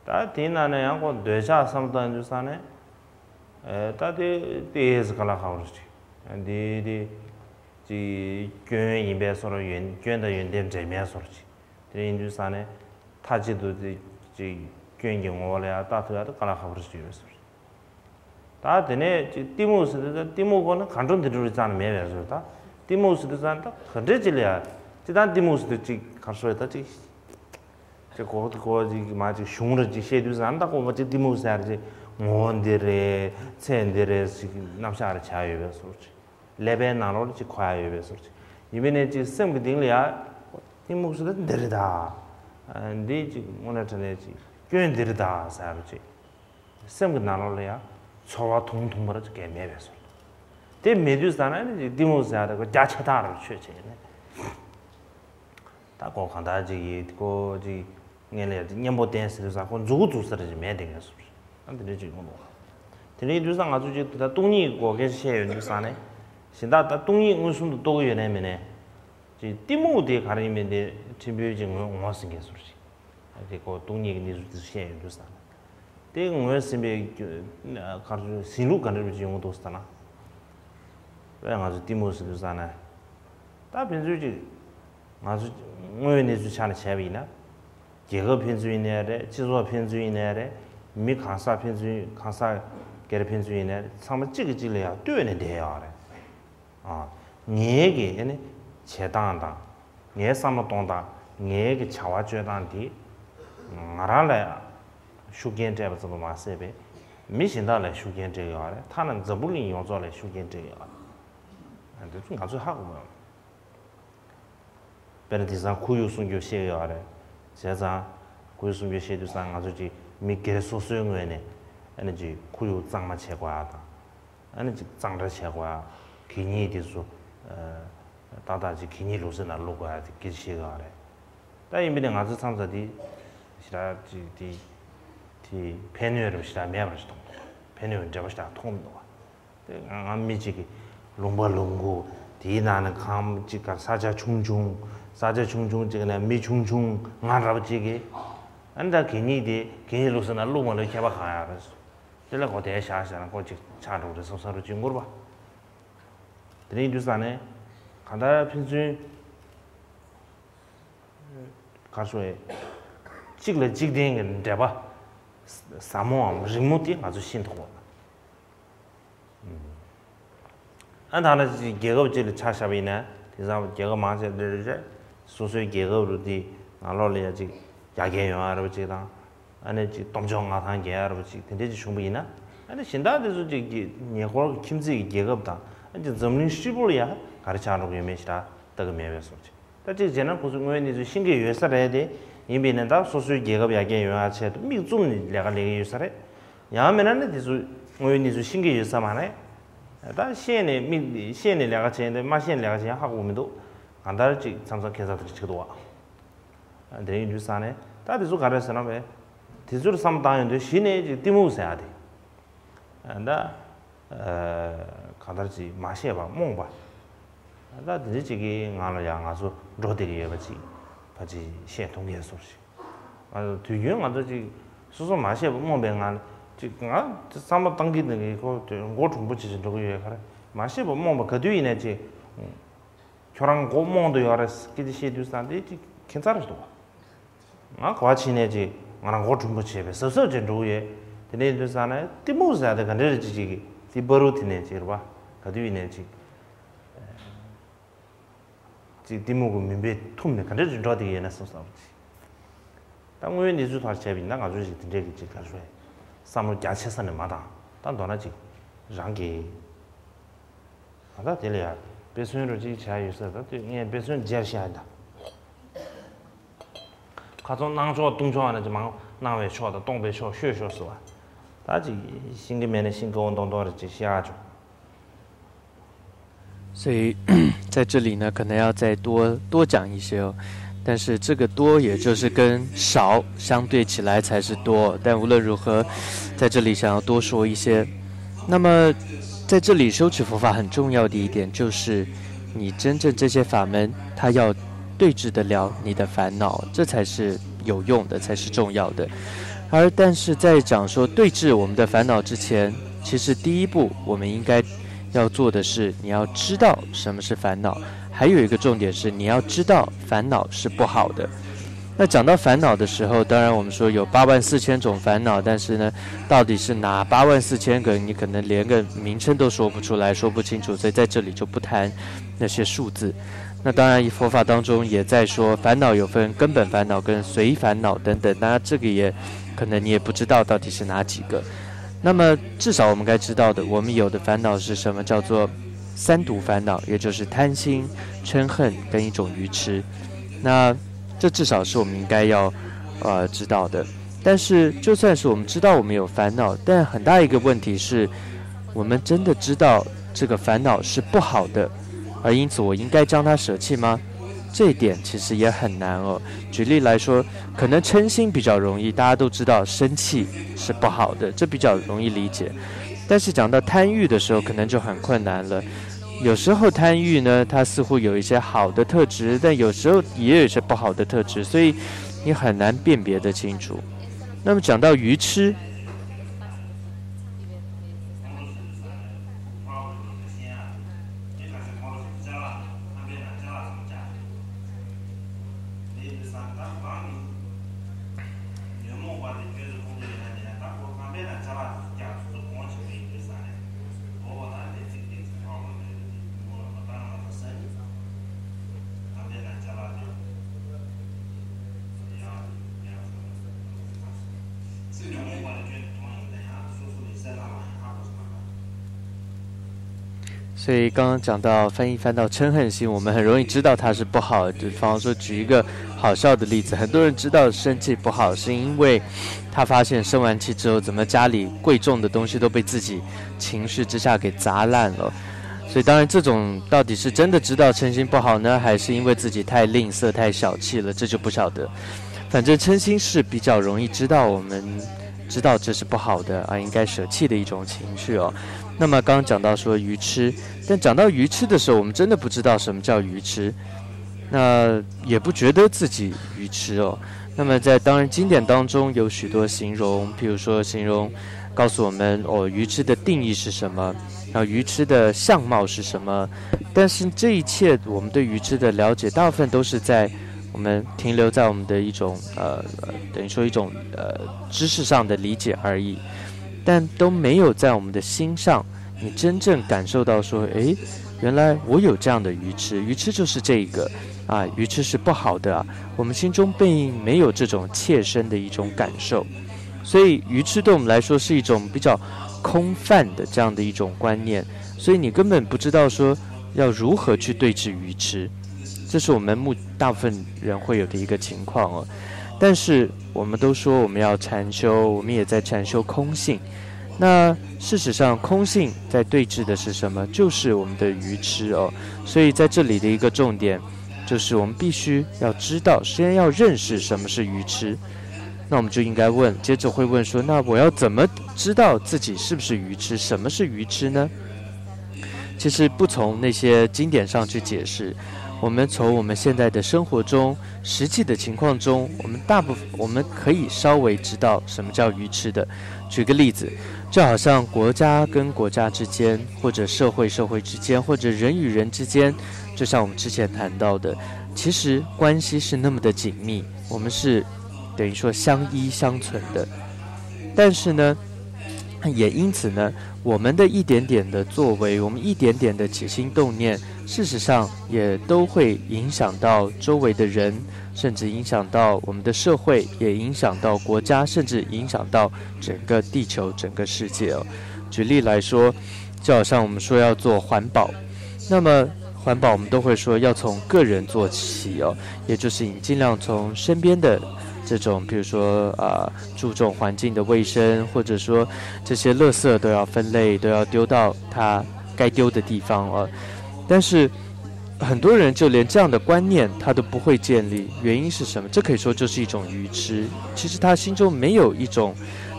ད་དེའི་ནང་ནས་ཡང་ཁོ་འདོད་ཆགས་བསམ་བཏང་རྒྱུ་ས་ནས་ད་དེ་དེ་ཡས་ག་ལ་ཁག་པོ་རུ་ཅིག་འདི་དེ། ཅིག་སྐྱོན་ཡིན་པའི་བཟོ་འདྲ་ཡོན་སྐྱོན་དང་ཡོན་ཏན་འདྲེས་མའི་བཟོ་འདྲ་ཅིག་དེ་ཡིན་དུས་ཙང་ནས་མཐའ་གཅིག་ཏུ་ཅིག་སྐྱོན་གྱི་ངོ་བོ་ལ་ཡང་བལྟ་ཐུབ་ཡ་ད་དཀའ་ལས་ཁག་པོ་རེད་ཟེར་ཡོད་ཟེར། ད་དེ་ནས་ཅིག་གཏི་མུག་ཟེར་དུས་ད་གཏི་མུག་ཁོ་ན་ག་འགྲོ་འདི་འགྲོ་རེད་ཙང་ནས་མེད་པའི་བཟོ་ད་གཏི་མུག་ཟེར་དུས་ཙང་ད་ག་འདྲས་ཅིག་ལ་ཡ་ཅིག་ད་གཏི་མུག་ཟེར་དུས་ཅིག་ག་རེ་ཟེར་ད་ཅིག་ཅིག་གོ་གོ་ཅིག་མ་ཅིག་གཞུང་རེ་ཅིག་བཤད་དུས་ཙང་ད་ཁོ་བ་ཅིག་གཏི་མུག་ཟེར་ཅིག་ངོ་བོ་འདི་རེད་ཚེ་འདི་རེད་ཅིག་རྣམ་གཞག་རེ་བྱ་ཡོད་པའི་བཟོ་ཅིག་ཀླད་པའི་ནང་ལོགས་ལ་ཅིག་འཁོར་ཡ་ཡོད་པའི་བཟོ་ཅིག་ཡིན་པས་ནས་ཅིག་སེམས་ཀྱི་གཏིང་ལ་ཡ། གཏི་མུག་ཟེར་ད་འདི་རེད་ད། འདི་ཅིག་དངོས་གནས་དྲང་གནས་ཅིག་སྐྱོན་འདི་རེད་ད་ཟེར་བ་ཅིག་སེམས་ཀྱི་ནང་ལོགས་ལ་ཡ་ཚོར་བ་དུང་དུང་བ་ར་ཅིག་གས་མེད་པའི་བཟོ། དེ་མེད་དུས་ཙང་ནས་ནི་ཅིག་གཏི་མུག་ཟེར་ཡ་ད་ཁོ་རྒྱ་ཆེ་ཐག་རུ་ཆོད་བྱས་ནས། ད་ཁོ་གང་ལྟར་ཅིག་ཡིན་ཁོ་ཅིག་ངས་ལས་ཅིག་གཉེན་པོ་བསྟེན་ཟེར་དུས་ཙང་ཁོ་མཛུ་གུ་བཙུགས་ས་རེ་ཅིག་མེད་དེ་ངས་སོ་རེད། ཨ་འདི་འདྲ་ཅིག་ཡོང་འདུག་དེ་འདྲ་ཡིན་དུས་ཙང་ང་ཚོ་ཅིག་དེ་ལྟར་སྟོང་ཉིད་སྒོ་ཁའི་བཤད་ཡོང་དུས་ཙང་ནས་གཞན་དག་ད་སྟོང་ཉིད་མངོན་སུམ་དུ་རྟོགས་ཀྱི་ཡོད་ནའི་མེད་ནའི་ཅིག་གཏི་མུག་དེ་ག་རེ་ཡིན་མིན་དེ་ཕྲན་བུ་ཅིག་ངོས་ངོས་ཟིན་གྱི་སོ་རེད། ཨ་དེ་ཁོ་སྟོང་ཉིད་ཀྱི་གནས་ཚུལ་དེ་བཤད་ཡོང་དུས་ཙང་ནས་དེ་ངོས་ཟིན་པའི་ག་རེ་ཟིན་ལུགས་ག་འདྲ་ཅིག་ཡོང་གི་འདུག་ཟེར་ན། དཔེ་ང་ཚོ་གཏི་མུག་ཟེར་དུས་ཙང་ནས་ད་ཕན་ཚུན་ཅིག་ང་ཚོ་དངོས་ཡོད་གནས་ཚུལ་ཆ་ནས་བྱས་པ་ཡིན་ན། རྒྱལ་ཁབ་ཕན་ཚུན་ཡིན་ནའི་རེད། སྤྱི་ཚོགས་ཕན་ཚུན་ཡིན་ནའི་རེད། མི་གང་ཟག་ཕན་ཚུན་གང་ཟག་སྒེར་ཕན་ཚུན་ཡིན་ནའི་རེད། ཚང་མ་གཅིག་གིས་གཅིག་ལ་ཡང་ལྟོས་ནས་བསྡད་ཡོད་རེད། ཨ། ངའི་གི་ཨ་ནི་བྱེད་སྟངས་དང་། ངའི་བསམ་བློ་གཏོང་སྟངས། ངའི་གི་བྱ་བ་སྤྱོད་སྟངས་འདི་ང་རང་ལ་ཤུགས་རྐྱེན་སྤྲད་པ་ཙམ་དུ་མ་ཟད་པའི་མི་གཞན་དག་ལ་ཤུགས་རྐྱེན་སྤྲད་ཡོད་རེད། ཐ་ན་འཛམ་བུ་གླིང་ཡོངས་རྫོགས་ལ་ཤུགས་རྐྱེན་སྤྲད་ཡོད་རེད། འདི་ཚོ་ང་ཚོས་ཧ་གོ་མི་ཡོང་། དཔེར་ན་དེང་སང་ཁོར་ཡུག་སྲུང་སྐྱོབ་བཤད་ཀྱི་ཡོད་རེད། བྱས་ཙང་ཁོར་ཡུག་སྲུང་སྐྱོབ་བཤད་དུས་ཙང་ང་ཚོ་ཅིག་མི་སྒེར་སོ་སོའི་ངོས་ནས་ཨ་ནི་ཅིག་ཁོར་ཡུག་གཙང་མ་བྱེད་དགོས་ཡ་དང་། ཨ་ནི་ཅིག་གཙང་སྦྲ་བྱེད་དགོས་ཡ། གད་སྙིགས་དེ་ཚོ་ཏག་ཏག་ཅིག་གད་སྙིགས་ལུག་རྫི་ནང་བླུག་དགོས་ཡ་དེ་སྐད་ཆ་བཤད་ཀྱི་ཡོད་རེད། ད་ཡིན་པས་ནས་ང་ཚོ་མཚམས་མཚམས་དེ་ ཞེ་དྲག་ཅིག་དེ་དེ་ཕན་གནོད་རེ་ཞེ་དྲག་མེད་པ་ཞིག་མཐོང་འདུག་དེ་ཕན་གནོད་འབྲེལ་བ་ཞེ་དྲག་མཐོང་མི་འདུག་དེ་ང་ང་མི་གཅིག་གིས་ལུང་པ་ལུང་ཁུག་དེའི་ནང་ནས་ཁང་གཅིག་ག་ས་ཆ་ཆུང་ཆུང་ས་ཆ་ཆུང་ཆུང་གཅིག་ནས་མི་ཆུང་ཆུང་ང་འདྲ་པོ་གཅིག་གིས་ཨ་ནི་ད་གད་སྙིགས་དེ་གད་སྙིགས་བླུགས་ཟེར་ན་བླུགས་མ་བླུགས་ཁྱད་པར་གང་ཡང་རེད། དེ་ལ་གོ་དེ་བཞག་བཞག་ན་ཁོ་གཅིག་ཆགས་འགྲོ་གི་རེད་བསམ་བསམ་རུ་གཅིག་འགོར་བ། དེ་རིང་དུས་ས་ནས་གང་ལྟར་ཕན་ཚུན་གར་སོང་བས་གཅིག་ལ་གཅིག་བརྟེན་གྱི་འབྲེལ་པ་ཟབ་མོའམ་རིང་མོ་དེ་ང་ཚོ་ཤེས་ཐུབ་དགོས། ཨ་ད་ནི་རྒྱལ་ཁབ་གཅིག་ལ་ཆ་བཞག་པ་ཡིན་ན་དེང་སང་རྒྱལ་ཁབ་མང་ཆེ་འདྲ་རེད། སོ་སོའི་རྒྱལ་ཁབ་རུ་དེ་ནང་ལོགས་ལ་ཡ་གཅིག་ཡར་རྒྱས་ཡོང་ཡ་རབ་གཅིག་དང་། ཨ་ནི་གཅིག་སྟོབས་འབྱོར་མངའ་ཐང་རྒྱས་ཡ་རབ་གཅིག་དེ་འདྲས་ཅིག་བྱུང་པ་ཡིན་ན། ཨ་ནི་གཞན་དག་དེ་ཚོ་གཅིག་གི་ཉེ་འཁོར་གྱི་ཁྱིམ་མཚེས་ཀྱི་རྒྱལ་ཁབ་དང་ཨ་ནི་འཛམ་གླིང་ཧྲིལ་པོ་ལ་ཡ་ག་རེ་ཆགས་འགྲོ་གི་ཡོད་མེད་ཞེ་དྲག་ལྟ་གི་མེད་པས་སོ་ཅིག་ད་གཅིག་བྱས་ན་ཁོ་ཚོས་དངོས་ཡོད་གནས་ཚུལ་ཤེས་ཀྱི་ཡོད་ས་རེད་དེ། ཡིན་པས་ན་ད་སོ་སོའི་རྒྱལ་ཁབ་ཡར་རྒྱས་ཡོང་ཡ་ཆེད་དུ་མིག་བཙུམ་ནས་ལས་ཀ་ལས་ཀྱི་ཡོད་ས་རེད། ཡང་མིན་ན་ནི་དེ་ཚོ་དངོས་ཡོད་གནས་ཚུལ་ཤེས་ཀྱི་ཡོད་ས་མ་རེད། ད་ཤེས་ནས་མིག་ཤེས་ནས་ལས་ཀ་བྱས་ཏེ་མ་ཤེས་ནས་ལས་ཀ་བྱས་ཡ་ཧ་གོ་མི་འདུག་གང་ལྟར་གཅིག་མཚམས་མཚམས་ཁྱད་མཚར་དེ་འདྲ་ཆགས་འདུག་བ། དེ་ཡིན་དུས་ས་ནས་ད་དེ་ཚོ་ག་རེ་ཟེར་ན་བས། དེ་ཚོར་བསམ་བློ་བཏང་ཡོང་དུས་གཞི་ནས་ཅིག་གཏི་མུག་ཟེར་ཡ་དེ། ད་གང་ལྟར་ཅིག་མ་ཤེས་པ་རྨོངས་པ། ད་དེ་འདྲ་ཅིག་གི་ངང་ལ་ཡང་ང་ཚོ་འགྲོ་བསྡད་ཀྱི་ཡོད་པ་ཅིག་ཕལ་ཆེར་ཤེས་ཐུབ་མཁན་སོར་ཞིག་ང་ཚོ་དུས་རྒྱུན་ང་ཚོ་ཅིག་སོ་སོ་མ་ཤེས་པ་རྨོངས་པའི་ངང་ལ་ཅིག་ང་བསམ་བློ་བཏང་གི་འདུག་གི་ཁོ་དེ་མགོ་གྲུང་པོ་བྱེད་ཅིག་འགྲོ་གི་ཡོད་ག་རེ་མ་ཤེས་པ་རྨོངས་པ་ག་དུས་ཡིན་ན་ཅིག་ཁྱོད་རང་མགོ་རྨོངས་དུ་ཡོད་རེད་སྐད་ཆ་བཤད་དུས་ཙང་དེ་ཅིག་ཁྱད་མཚར་རེད་འདུག་ང་ག་བ་ཕྱིན་ནས་ཅིག་ང་རང་མགོ་གྲུང་པོ་བྱས་པའི་གཟབ་གཟབ་ཅིག་འགྲོ་གི་ཡོད། དེ་ནས་ཡིན་དུས་ཙང་ནས་གཏི་མུག་ཟེར་ཡ་དེ་ག་འདྲ་རེད་ཅིག་ཅིག་གི་དེ་བར་དུ་དེ་ནས་ཅིག་རེད་པ་ག་དུས་ཡིན་ནས་ཅིག་ཅིག་གཏི་མུག་གི་མུན་པས་ཐུམ་ནས་ག་འདྲ་ཅིག་འགྲོ་བསྡད་ཀྱི་ཡོད་ན་བསམ་བསམ་ཅིག་ད་དངོས་ཡོད་གནས་ཚུལ་ཐོག་བྱས་པ་ཡིན་ན་ང་ཚོ་ཅིག་དེ་འདྲས་ཀྱི་ཅིག་ག་རེ་ཞུ་བསམ་བློ་རྒྱ་ཆེ་ས་ནས་མ་བཏང་ད་མདོར་ན་ཅིག་རང་གི་ད་ལྟ་དེ་ལ་ཡ་དཔེ་མཚོན་རུ་ཅིག་བྱ་ཡོད་ས་ད་དུས་ངས་དཔེ་མཚོན་སྦྱར་བཤད་ཡ་ད། ཁ་ཚོན་སྣང་ཕྱོགས་ལྟུང་ཕྱོགས་ཨ་ན་ཅིག་མང་སྣང་བའི་ཕྱོགས་དང་སྟོང་པའི་ཕྱོགས་ཤོད་ཤོག་ཟེར་བ། ད་ཅིག་ཤིང་གི་མེ་ནས་ཤིང་ཀ་བོ་མདོག་མདོག་རེ་ཅིག་བཤད་ཨ་ཅོ། 所以在这里呢，可能要再多多讲一些哦。但是这个多，也就是跟少相对起来才是多。但无论如何，在这里想要多说一些。那么，在这里修持佛法很重要的一点，就是你真正这些法门，它要对治得了你的烦恼，这才是有用的，才是重要的。而但是在讲说对治我们的烦恼之前，其实第一步我们应该要做的是，你要知道什么是烦恼。还有一个重点是，你要知道烦恼是不好的。那讲到烦恼的时候，当然我们说有八万四千种烦恼，但是呢，到底是哪八万四千个，你可能连个名称都说不出来，说不清楚，所以在这里就不谈那些数字。那当然，佛法当中也在说，烦恼有分根本烦恼跟随烦恼等等，那这个也可能你也不知道到底是哪几个。那么至少我们该知道的，我们有的烦恼是什么？叫做三毒烦恼，也就是贪心、嗔恨跟一种愚痴。那这至少是我们应该要呃知道的。但是就算是我们知道我们有烦恼，但很大一个问题是，我们真的知道这个烦恼是不好的，而因此我应该将它舍弃吗？这一点其实也很难哦。举例来说，可能嗔心比较容易，大家都知道生气是不好的，这比较容易理解。但是讲到贪欲的时候，可能就很困难了。有时候贪欲呢，它似乎有一些好的特质，但有时候也有一些不好的特质，所以你很难辨别得清楚。那么讲到愚痴，所以刚刚讲到翻译翻到嗔恨心，我们很容易知道它是不好的。比方说，举一个好笑的例子，很多人知道生气不好，是因为他发现生完气之后，怎么家里贵重的东西都被自己情绪之下给砸烂了。所以当然，这种到底是真的知道嗔心不好呢，还是因为自己太吝啬、太小气了，这就不晓得。反正嗔心是比较容易知道我们知道这是不好的啊，应该舍弃的一种情绪哦。那么刚刚讲到说愚痴，但讲到愚痴的时候，我们真的不知道什么叫愚痴，那也不觉得自己愚痴哦。那么在当然经典当中有许多形容，譬如说形容告诉我们哦，愚痴的定义是什么，然后愚痴的相貌是什么，但是这一切我们对愚痴的了解，大部分都是在我们停留在我们的一种呃，等于说一种呃知识上的理解而已，但都没有在我们的心上，你真正感受到说，诶，原来我有这样的愚痴，愚痴就是这一个啊，愚痴是不好的啊，我们心中并没有这种切身的一种感受，所以愚痴对我们来说是一种比较空泛的这样的一种观念，所以你根本不知道说要如何去对治愚痴，这是我们目大部分人会有的一个情况哦。但是我们都说我们要禅修，我们也在禅修空性。那事实上，空性在对峙的是什么？就是我们的愚痴哦。所以在这里的一个重点，就是我们必须要知道，先要认识什么是愚痴。那我们就应该问，接着会问说，那我要怎么知道自己是不是愚痴？什么是愚痴呢？其实不从那些经典上去解释，我们从我们现在的生活中实际的情况中，我们大部分我们可以稍微知道什么叫愚痴的。举个例子，就好像国家跟国家之间，或者社会社会之间，或者人与人之间，就像我们之前谈到的，其实关系是那么的紧密，我们是等于说相依相存的。但是呢，也因此呢，我们的一点点的作为，我们一点点的起心动念，事实上也都会影响到周围的人，甚至影响到我们的社会，也影响到国家，甚至影响到整个地球、整个世界哦。举例来说，就好像我们说要做环保，那么环保我们都会说要从个人做起哦，也就是你尽量从身边的这种，比如说啊、注重环境的卫生，或者说这些垃圾都要分类，都要丢到它该丢的地方哦。但是很多人就连这样的观念他都不会建立，原因是什么？这可以说就是一种愚痴。其实他心中没有一种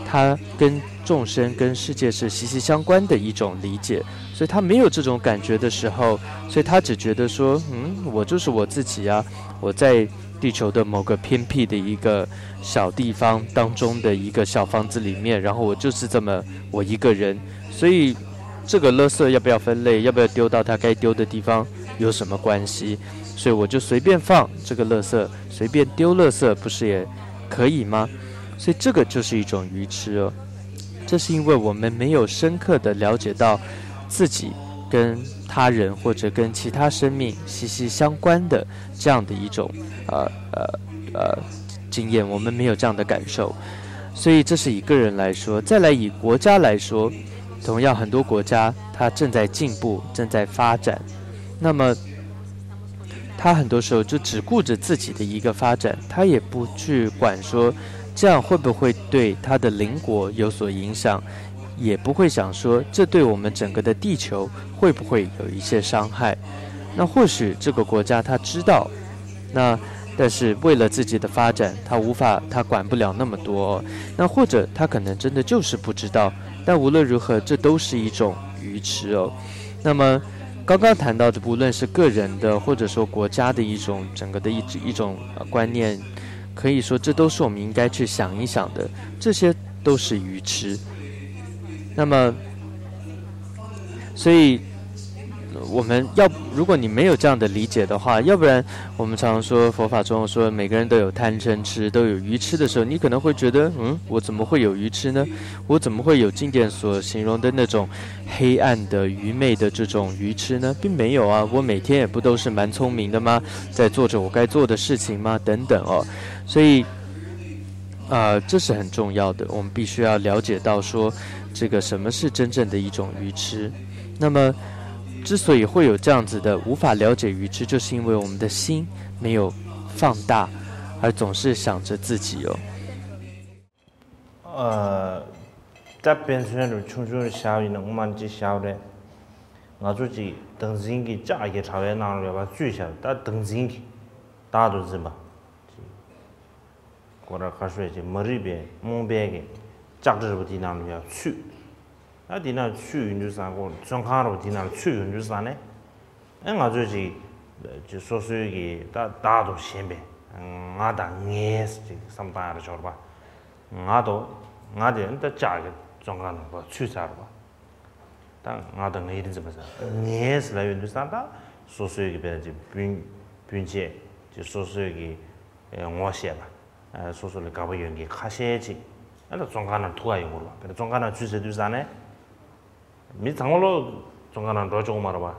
他跟众生、跟世界是息息相关的一种理解，所以他没有这种感觉的时候，所以他只觉得说，嗯，我就是我自己啊，我在地球的某个偏僻的一个小地方当中的一个小房子里面，然后我就是这么我一个人，所以这个垃圾要不要分类，要不要丢到它该丢的地方有什么关系？所以我就随便放这个垃圾，随便丢垃圾，不是也可以吗？所以这个就是一种愚痴哦。这是因为我们没有深刻的了解到自己跟他人或者跟其他生命息息相关的这样的一种呃呃呃经验，我们没有这样的感受，所以这是以个人来说。再来以国家来说，同样很多国家它正在进步，正在发展，那么他很多时候就只顾着自己的一个发展，他也不去管说这样会不会对他的邻国有所影响，也不会想说这对我们整个的地球会不会有一些伤害。那或许这个国家他知道，那但是为了自己的发展，他无法，他管不了那么多。那或者他可能真的就是不知道。但无论如何，这都是一种愚痴哦。那么刚刚谈到的，无论是个人的，或者说国家的一种整个的一一种呃观念，可以说这都是我们应该去想一想的，这些都是愚痴。那么，所以我们要，如果你没有这样的理解的话，要不然我们常常说佛法中说每个人都有贪嗔痴，都有愚痴的时候，你可能会觉得，嗯，我怎么会有愚痴呢？我怎么会有经典所形容的那种黑暗的、愚昧的这种愚痴呢？并没有啊，我每天也不都是蛮聪明的吗？在做着我该做的事情吗？等等哦，所以。啊，这是很重要的，我们必须要了解到说，这个什么是真正的一种愚痴。那么，之所以会有这样子的无法了解愚痴，就是因为我们的心没有放大，而总是想着自己哦。 ཨ། ད་དཔེ་མཚོན་རུ་ཆུང་ཆུང་རུ་བཞག་ཡིན་ན་ངོ་མ་ཅི་བཞག་རེད། ང་ཚོ་ཅིག་བདག་འཛིན་གྱི་ལྕགས་ཀྱི་དྲ་བའི་ནང་ལ་ཡོད་པ་བཙུད་བཞག་ད་བདག་འཛིན་གྱི་བདག་ཏུ་འཛིན་པ། ཁོ་ར་ཁ་ཤོད་ཅིག་མ་རིག་པའི་རྨོངས་པའི་གི་ལྕགས་དྲི་ར་བ་དེའི་ནང་ལ་ཡང་ཚུད། ད་དེ་ན་ཚུད་ཡོང་དུས་ཙང་ཁོ་བཙོན་ཁང་ར་བ་དེ་ནང་ཚུད་ཡོང་དུས་ཙང་ནས། ཨེ་ང་ཚོས་ཅིག་ཅིག་སོ་སོའི་གི་ད་བདག་ཏུ་ཞེན་པའི་ང་དང་ངའི་ཅིག་བསམ་སྟངས་ར་འབྱོར་བ། ང་དོ་ང་དེ་ད་ལྕགས་ཀྱི་བཙོན་ཁང་ནང་བ་ཚུད་ཚར་བ། ད་ང་དང་ངའི་རིན་ཚིག་པ་ཟེར་ངའི་ཟེར་ལ་ཡོང་དུས་ཙང་ད་སོ་སོའི་གི་བས་ཅིག་སྤུན་སྤུན་མཆེད་ཅིག་སོ་སོའི་གི་ངོ་ཤེས་པ། སོ་སོ་ལ་དགའ་པོ་ཡོད་མཁན་ཁ་ཤས་ཅིག་ཨ་ད་བཙོན་ཁང་ནང་ཐུག་ག་ཡོང་དགོས་རེད་བ། བཙོན་ཁང་ནང་ཚུད་ཟེར་དུས་ཙང་ནས། མི་ཚང་མ་ལོ་བཙོན་ཁང་ནང་འགྲོ་ཆོག་མ་རེད་བ།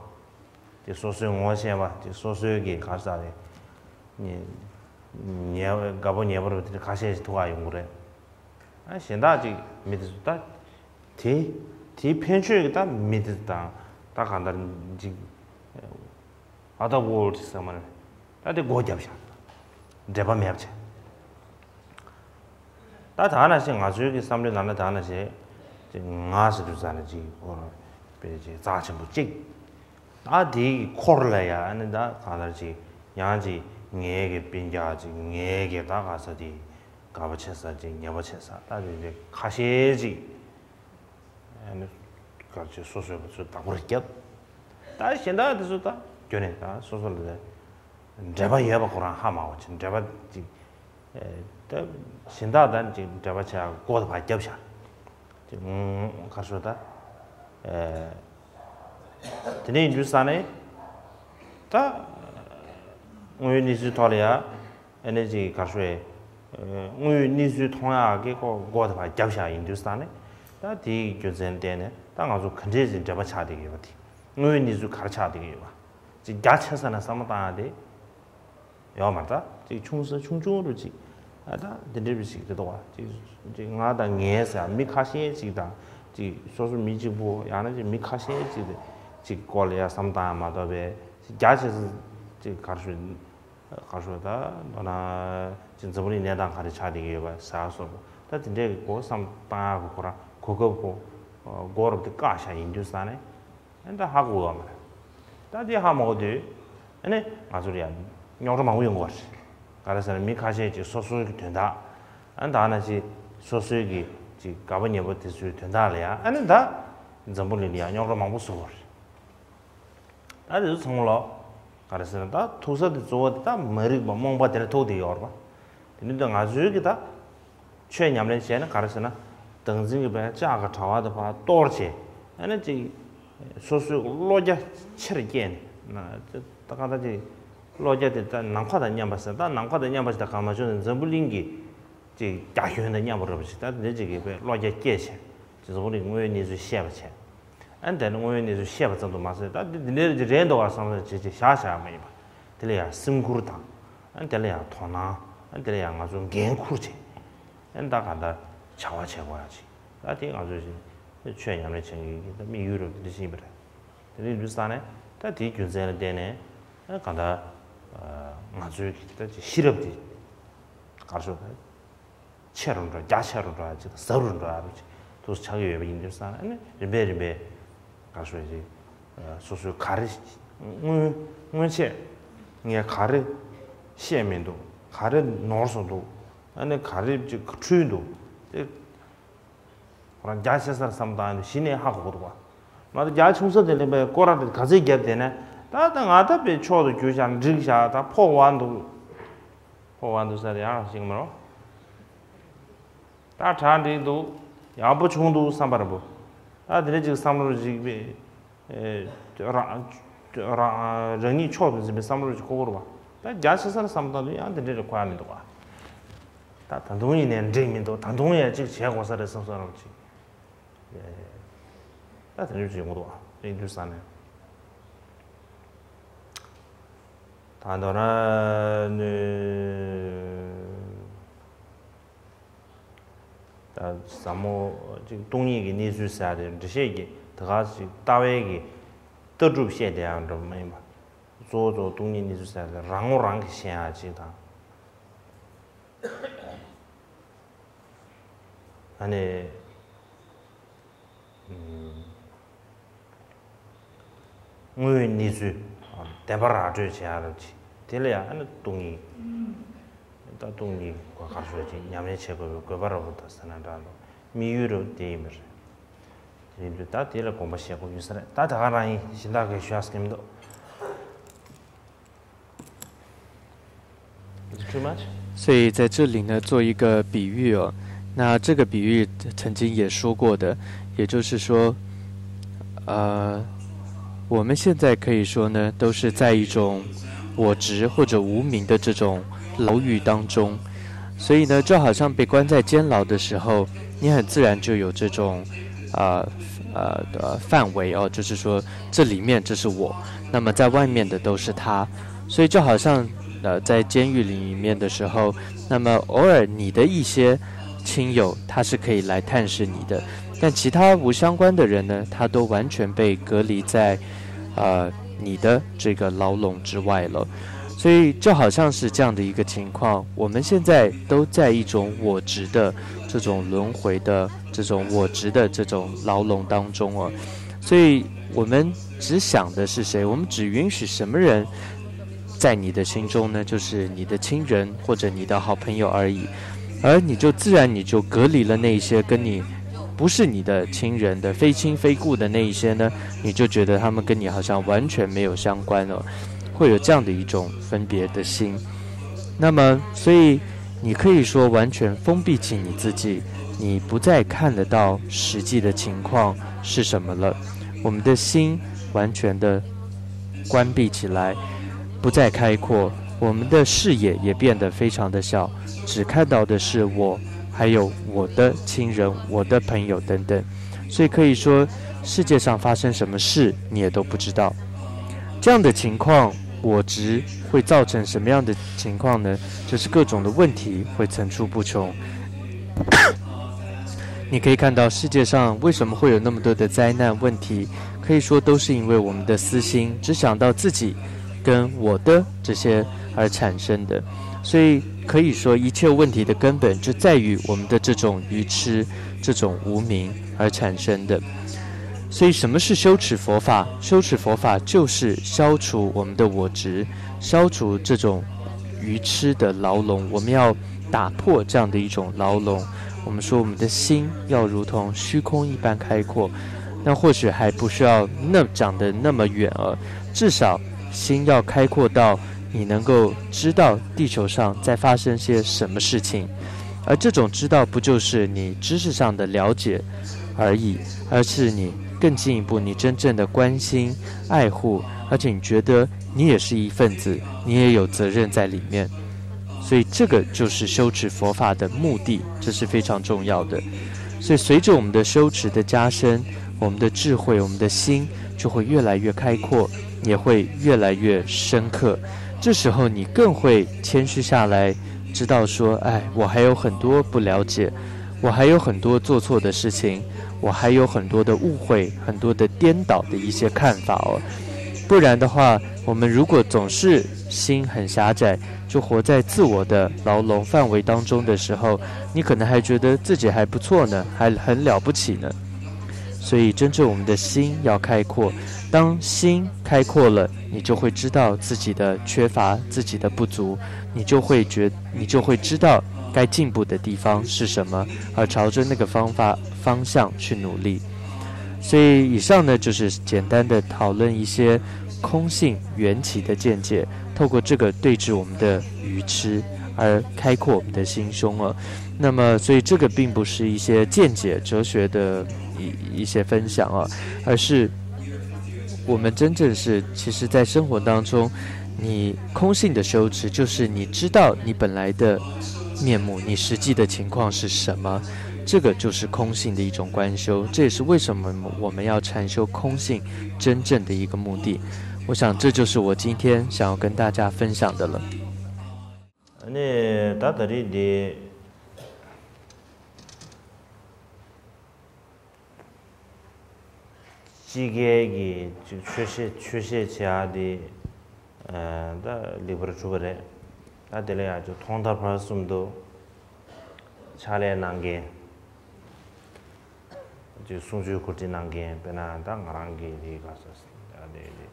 དེ་སོ་སོའི་ངོ་ཤེས་པ་དེ་སོ་སོའི་གི་ག་རེ་ཟེར་རེད། ཉེ་ཉེ་དགའ་པོ་ཉེ་པོ་རེད་བ། དེ་ཁ་ཤས་ཤིག་ཐུག་ག་ཡོང་གི་རེད། ཨ་གཞན་དག་ཅིག་མི་དེ་ཚོ་ད་དེ་དེའི་ཕན་ཆོད་ཀྱི་ད་མི་དེ་དང་ད་གང་ལྟར་ཅིག་ཨ་ད་ཝོར་ཟེར་མ་རེད། ད་དེ་སྒོ་བརྒྱབ་ཤག་འབྲེལ་བ་མེད་པ་བྱས། ད་ད་ནང་བཞིན་ང་ཚོའི་གི་བསམ་བློའི་ནང་ན་ད་ནང་བཞིན་ཅིག་ང་ཟེར་དུས་ཙ་ན་ཅིག་ཁོ་རང་དཔེ་ཅིག་རྩ་ཆེན་པོ་གཅིག་ད་དེའི་འཁོར་ལ་ཡ་ཨ་ནི་ད་གང་ལྟར་ཅིག་ཡང་ཅིག་ངའི་གི་སྤུན་ཀྱག་ཅིག་ངའི་གི་ད་ག་ས་དེ་དགའ་པོ་བྱེད་ས་ཅིག་ཉེས་པོ་བྱེད་ས་ད་དེ་དེ་ཁ་ཤས་ཅིག་ཨ་ནི་ག་ཅིག་སོ་སོའི་བ་ཚོས་བདག་པོར་བརྒྱབ། ད་གཞན་དག་དེ་ཚོ་ད་རྒྱུ་ནས་ད་སོ་སོ་ལ་འབྲེལ་བ་ཡོད་པ་ཁོ་རང་ཧ་མ་གོ་ཅིག་འབྲེལ་བ་ཅིག་ད་གཞན་དག་དང་ཅིག་འབྲེལ་བ་བྱ་སྒོ་དང་བར་བརྒྱབ་བཞག་ཅིག་ག་རེ་ཟེར་ད། དེ་ནས་ཡིན་དུས་ས་ནས་ད་དངོས་ཡོད་གནས་ཚུལ་ཐོག་ལ་ཡ་ཨ་ནི་ཅིག་ག་རེ་ཟེར་དངོས་ཡོད་གནས་ཚུལ་མཐོང་ཡག་གི་ཁོ་སྒོ་དང་བར་བརྒྱབ་བཞག་ཡིན་དུས་ས་ནས་ད་དེའི་རྒྱུ་མཚན་བརྟེན་ནས་ད་ང་ཚོ་ག་འདྲས་ཅིག་འབྲེལ་བ་ཆགས་བསྡད་ཀྱི་ཡོད་པ་དེ་དངོས་ཡོད་གནས་ཚུལ་ག་རེ་ཆགས་བསྡད་ཀྱི་ཡོད་པ་ཅིག་རྒྱ་ཆེ་ས་ནས་བསམ་བློ་བཏང་ཡག་དེ། ཡོད་མ་རེད་ད། ཅིག་ཆུང་ས་ཆུང་ཆུང་རུ་ཅིག་ཨ་ད་འདི་འདྲ་རུ་ཅིག་རེད་དོ། ཅིག་ཅིག་ང་དང་ངའི་ཟེར་མི་ཁ་ཤས་ཅིག་དང་ཅིག་སོ་སོ་མི་གཅིག་པུ་ཡང་ན་ཅིག་མི་ཁ་ཤས་ཅིག་ཅིག་སྐོར་ལ་ཡ་བསམ་བཏང་ཡག་མ་གཏོགས་པའི་ཅིག་རྒྱ་ཆེ་ས་ཅིག་ག་རེ་ཞུ་ག་རེ་ཞུ་ད་མདོར་ན་ཅིག་འཛམ་བུ་གླིང་གནས་སྟངས་ག་རེ་ཆགས་བསྡད་ཀྱི་ཡོད་པ་ཟེར་སོགས་ད་དེ་འདྲའི་གི་སྒོ་བསམ་བཏང་ཡག་གི་ཁོ་རང་གོ་སྐབས་ཁོ་སྒོ་རུ་དེ་བཀག་བཞག་ཡིན་དུས་ས་ནས། ཨ་ནི་ད་ཧ་གོ་བ་མ་རེད། ད་དེ་ཧ་མ་གོ་དུས། ཨ་ནི་ང་ཚོར་ཡང་རྙོག་དྲ་མང་པོ་ཡོང་གི་རེད། ག་རེ་ཟེར་ན་མི་ཁ་ཤས་ཀྱིས་སོ་སོའི་གི་དོན་དག་ཨ་ནི་ད་ནང་བཞིན་སོ་སོའི་གི་ཅིག་དགའ་པོ་ཉེ་པོ་དེ་ཚོའི་དོན་དག་ལ་ཡང་ཨ་ནི་ད་འཛམ་བུ་གླིང་ལ་ཡང་རྙོག་དྲ་མང་པོ་བཟོ་གི་རེད། ད་དེ་ཚོ་ཚང་མ་ལོ། ག་རེ་ཟེར་ན་ད་ཐུག་ས་དེ་གཙོ་བོ་དེ་ད་མ་རིག་པ་རྨོངས་པ་དེ་ལ་ཐུག་བསྡད་ཡོད་རེད་པ། དེ་ནི་ད་ང་ཚོའི་གི་ད། ཆོས་ཉམས་ལེན་བྱས་ན་ག་རེ་ཟེར་ན། བདག་འཛིན་གྱི་བའི་ལྕགས་ཀྱི་དྲ་བ་དེ་ཕར་གཏོར་བྱས། ཨ་ནི་ཅིག་སོ་སོའི་བློ་རྒྱ་ཆེར་བསྐྱེད་ནས། ད་གང་ལྟར་ཅིག་བློ་རྒྱ་དེ་ད་ནམ་མཁའ་དང་མཉམ་པ་ཟེར་ད་ནམ་མཁའ་དང་མཉམ་པ་ཞིག་ད་གང་མ་བྱུང་ན་འཛམ་བུ་གླིང་གི་ཅིག་རྒྱ་ཁྱོན་དང་མཉམ་པ་རེད་པ་ཞིག་ད་འདི་ཅིག་གི་བའི་བློ་རྒྱ་བསྐྱེད་བྱས། ཅིག་འཛམ་བུ་གླིང་དངོས་ཡོད་གནས་ཚུལ་བཤད་པ་བྱས། ཨ་ནི་དེ་ནི་དངོས་ཡོད་གནས་ཚུལ་བཤད་པ་ཙམ་དུ་མ་ཟད་ད་འདི་འདི་འདྲའི་རེད་འདུག་བ་བསམ་བསམ་བྱས་བྱས་བཞག་བཞག་མ་ཡིན་པ། དེ་ལ་ཡང་སེམས་ཁུར་དང་། ཨ་ནི་དེ་ལ་ཡང་དོ་སྣང་། ཨ་ནི་དེ་ལ་ཡང་ང་ཚོ་འགན་འཁུར་བྱས། ཨ་ནི་ད་ག་འདྲ་བྱ་བ་བྱེད་དགོས་ཡ་ཅིག་ད་དེ་ང་ཚོ་ཆོས་ཉམས་ལེན་བྱེད་མཁན་གྱི་ད་དམིགས་ཡུལ་རུ་འདི་འདྲ་ཞིག་ཡིན་པ་རེད། དེ་འདྲ་ཡིན་དུས་ཙང་ནས་ད་དེའི་རྒྱུ་མཚན་ལ་བརྟེན་ནས་ཨ་ག་འདྲ་ང་ཚོའི་གི་ད་ཅིག་ཤེས་རབ་དེ་ག་རེ་ཞུ་ད། ཆེ་རུ་འགྲོ་རྒྱ་ཆེ་རུ་འགྲོ་ཡ་ཅིག་དང་ཟབ་རུ་འགྲོ་ཡ་རུ་ཅིག་ཏུ་ཆགས་ཀྱི་ཡོད་པ་ཡིན་དུས་ཙང་ཨ་ནི་རིམ་པས་རིམ་པས་ག་རེ་ཞུ་ཅིག་སོ་སོའི་ག་རེ་སྔོན་སྔོན་ཆད་ངས་ག་རེ་བཤད་མི་འདུག་ག་རེ་ནོར་སོང་འདུག་ཨ་ནི་ག་རེ་ཅིག་འཁྲུལ་འདུག་དེ་ཁོ་རང་རྒྱ་ཆེ་སར་བསམ་བཏང་ཡོང་དུས་གཞི་ནས་ཧ་གོ་གི་འདུག་བ། མ་གཏོགས་རྒྱ་ཆུང་ས་དེ་ལས་པའི་སྐོར་ར་དེ་ག་ཚོད་བརྒྱབ་བསྡད་ན་ད་ད་ང་ད་པའི་མཆོག་ཏུ་གྱུར་ཤག་འགྲིག་ཤག་ད་ཕོག་བ་འདུག་ཕོག་པ་འདུག་ས་དེ་ཡང་ཤེས་ཀྱི་མ་རེད། ད་གྲ་འགྲིག་འདུག་ཡག་པོ་བྱུང་འདུག་བསམ་པ་རེད་པོ། ད་དེ་འདྲ་ཅིག་བསམ་བློ་ཅིག་པའི་རང་རང་རང་ཉིད་མཆོག་ཏུ་འཛིན་པའི་བསམ་བློ་ཅིག་འཁོར་གྱི་རེད་པ། ད་རྒྱ་ཆེ་སར་བསམ་བཏང་དུས་ཡང་དེ་འདྲ་རེ་འཁོར་ཡ་མི་འདུག་ག་ད་ད་དུང་ཡིན་ནའི་འགྲིག་མི་འདུག་ད་དུང་ཡང་ཅིག་བྱེད་དགོས་ས་རེད་བསམ་བསམ་རང་ཅིག་ད་དེ་འདྲ་ཅིག་ཡོང་གི་འདུག་ག་ཡིན་དུས་ས་ནས། ད་མདོར་ན་ནི། ད་ཟབ་མོ་ཅིག་སྟོང་ཉིད་ཀྱི་གནས་ཚུལ་ཟེར་ཡ་དེ་འགྲེལ་བཤད་ཀྱི་དེ་ག་ཅིག་ལྟ་བའི་གི་ལྟ་གྲུབ་བཤད་བསྡད་ཡག་འདྲ་མ་ཡིན་པ། གཙོ་བོ་གཙོ་བོ་སྟོང་ཉིད་གནས་ཚུལ་ཟེར་ཡ་དེ་རང་ངོ་རང་གིས་ཤེས་ཡག་ཅིག་དང་། ཨ་ནི། དངོས་ཡོད་གནས་ཚུལ་བདེན་པ་ར་སྤྲོད་བྱེད་ཡག་ར་ཅིག་དེ་ལ་ཡང་ཨ་ནི་སྟོང་ཉིད། ད་སྟོང་ཉིད་ག་ག་ཞོ་ཅིག་ཉམས་ལེན་བྱེད་དགོས་པའི་དགོས་པ་ར་བོ་ད་ཟེར་ན་འདྲ་འདུག་དམིགས་ཡུལ་རུ་དེ་ཡིན་པ་རེད། དེ་ཡིན་དུས་ད་དེ་ལ་དགོངས་པ་བཞེས་དགོས་ཡོད་ས་རེད། ད་ད་ག་རང་ཡིན། གཞན་དག་གིས་ཞུ་ཡག་གི་མི་འདུག Is it too much? 所以在这里呢，做一个比喻哦。那这个比喻曾经也说过的，也就是说，呃，我们现在可以说呢，都是在一种我执或者无明的这种牢狱当中，所以呢，就好像被关在监牢的时候，你很自然就有这种，呃呃呃范围哦，就是说这里面这是我，那么在外面的都是他，所以就好像呃在监狱里面的时候，那么偶尔你的一些亲友他是可以来探视你的，但其他无相关的人呢，他都完全被隔离在呃你的这个牢笼之外了。所以就好像是这样的一个情况，我们现在都在一种我执的这种轮回的这种我执的这种牢笼当中哦。所以我们只想的是谁？我们只允许什么人在你的心中呢？就是你的亲人或者你的好朋友而已。而你就自然你就隔离了那一些跟你不是你的亲人的非亲非故的那一些呢，你就觉得他们跟你好像完全没有相关了，会有这样的一种分别的心。那么，所以你可以说完全封闭起你自己，你不再看得到实际的情况是什么了。我们的心完全的关闭起来，不再开阔，我们的视野也变得非常的小，只看到的是我，还有我的亲人、我的朋友等等。所以可以说，世界上发生什么事，你也都不知道。这样的情况，我执会造成什么样的情况呢？就是各种的问题会层出不穷。你可以看到世界上为什么会有那么多的灾难问题，可以说都是因为我们的私心只想到自己跟我的这些而产生的。所以可以说，一切问题的根本就在于我们的这种愚痴、这种无明而产生的。所以，什么是修持佛法？修持佛法就是消除我们的我执，消除这种愚痴的牢笼。我们要打破这样的一种牢笼。我们说，我们的心要如同虚空一般开阔。那或许还不需要那讲的那么远啊，至少心要开阔到你能够知道地球上在发生些什么事情。而这种知道，不就是你知识上的了解而已，而是你更进一步，你真正的关心、爱护，而且你觉得你也是一份子，你也有责任在里面。所以这个就是修持佛法的目的，这是非常重要的。所以随着我们的修持的加深，我们的智慧、我们的心就会越来越开阔，也会越来越深刻。这时候你更会谦虚下来，知道说，哎，我还有很多不了解，我还有很多做错的事情，我还有很多的误会，很多的颠倒的一些看法哦。不然的话，我们如果总是心很狭窄，就活在自我的牢笼范围当中的时候，你可能还觉得自己还不错呢，还很了不起呢。所以，真正我们的心要开阔。当心开阔了，你就会知道自己的缺乏、自己的不足，你就会觉，你就会知道该进步的地方是什么，而朝着那个方法方向去努力。所以，以上呢就是简单的讨论一些空性缘起的见解，透过这个对治我们的愚痴，而开阔我们的心胸啊。那么，所以这个并不是一些见解、哲学的一一些分享啊，而是我们真正是，其实在生活当中，你空性的修持，就是你知道你本来的面目，你实际的情况是什么，这个就是空性的一种观修。这也是为什么我们要禅修空性真正的一个目的。我想这就是我今天想要跟大家分享的了。 ཨ་ནི་ད་ད་རེས་འདི་དཔྱིད་ཀའི་གི་ཅིག་ཆོས་བཤད་ཆོས་བཤད་བྱེད་ཡག་འདི་ཨ་ད་ལེགས་པར་གྲུབ་པ་རེད། ད་དེ་ལ་ཡང་ཅིག་ཐོག་མཐའ་བར་གསུམ་དུ་ཕྱག་ལས་གནང་མཁན་ཅིག་གསུང་ཆོས་གོ་སྒྲིག་གནང་མཁན། དཔེར་ན་ད་ང་རང་གི་དེ་ག་ས་ད་དེ་དེ་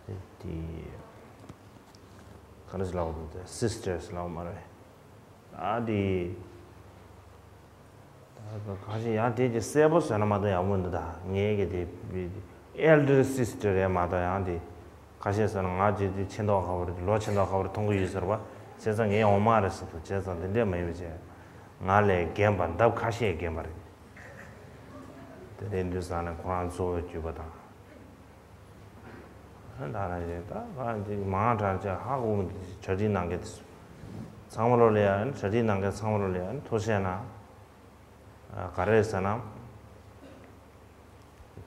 དེ་དེ། ག་རེ་ཟེར་ལབ་དགོས་འདུག་སི་སི་ཊར་ཟེར་ལབ་མ་རེད། ཨ་དེ། ད་ཁ་ཤས་ཡང་དེ་ཅིག་གསལ་པོ་བཟོས་ན་མ་གཏོགས་ཡག་པོ་འདུག་ད་ངས་གི་དེ་ཨེལ་ཌར་སི་སི་ཊར་རེད་མ་གཏོགས་ཡང་དེ་ཁ་ཤས་བཟོས་ན་ང་ཅིག་དེ་ཆེ་མདོག་ཁ་པོ་རེད། ལོ་ཆེ་མདོག་ཁ་པོ་རེད། མཐོང་གི་ཡོད་ཟེར་བ། བྱས་ཙང་ངས་འོ་མ་རེད་ཟེར་དུས་བྱས་ཙང་དེ་འདྲས་མ་ཡིན་པ་བྱས། ང་ལས་རྒན་པ་ལྡབ་ཁ་ཤས་རྒན་པ་རེད། དེ་རེད་འདུག་བསམ་ནས་ཁོ་རང་གཙོ་བོ་གྱུར་པ་དང་། ད་ལ་ཞིག་ད་ག་ཅིག་མང་དྲགས་ཅིག་ཧ་གོ་མི་འདུག་གྲ་སྒྲིག་གནང་མཁན་དེ་ཚོ་ཚང་མ་ལོ་ལ་ཡ་གྲ་སྒྲིག་གནང་མཁན་ཚང་མ་ལོ་ལ་ཡ་ཐུགས་རྗེ་གནང་། ག་རེ་ཟེར་ན།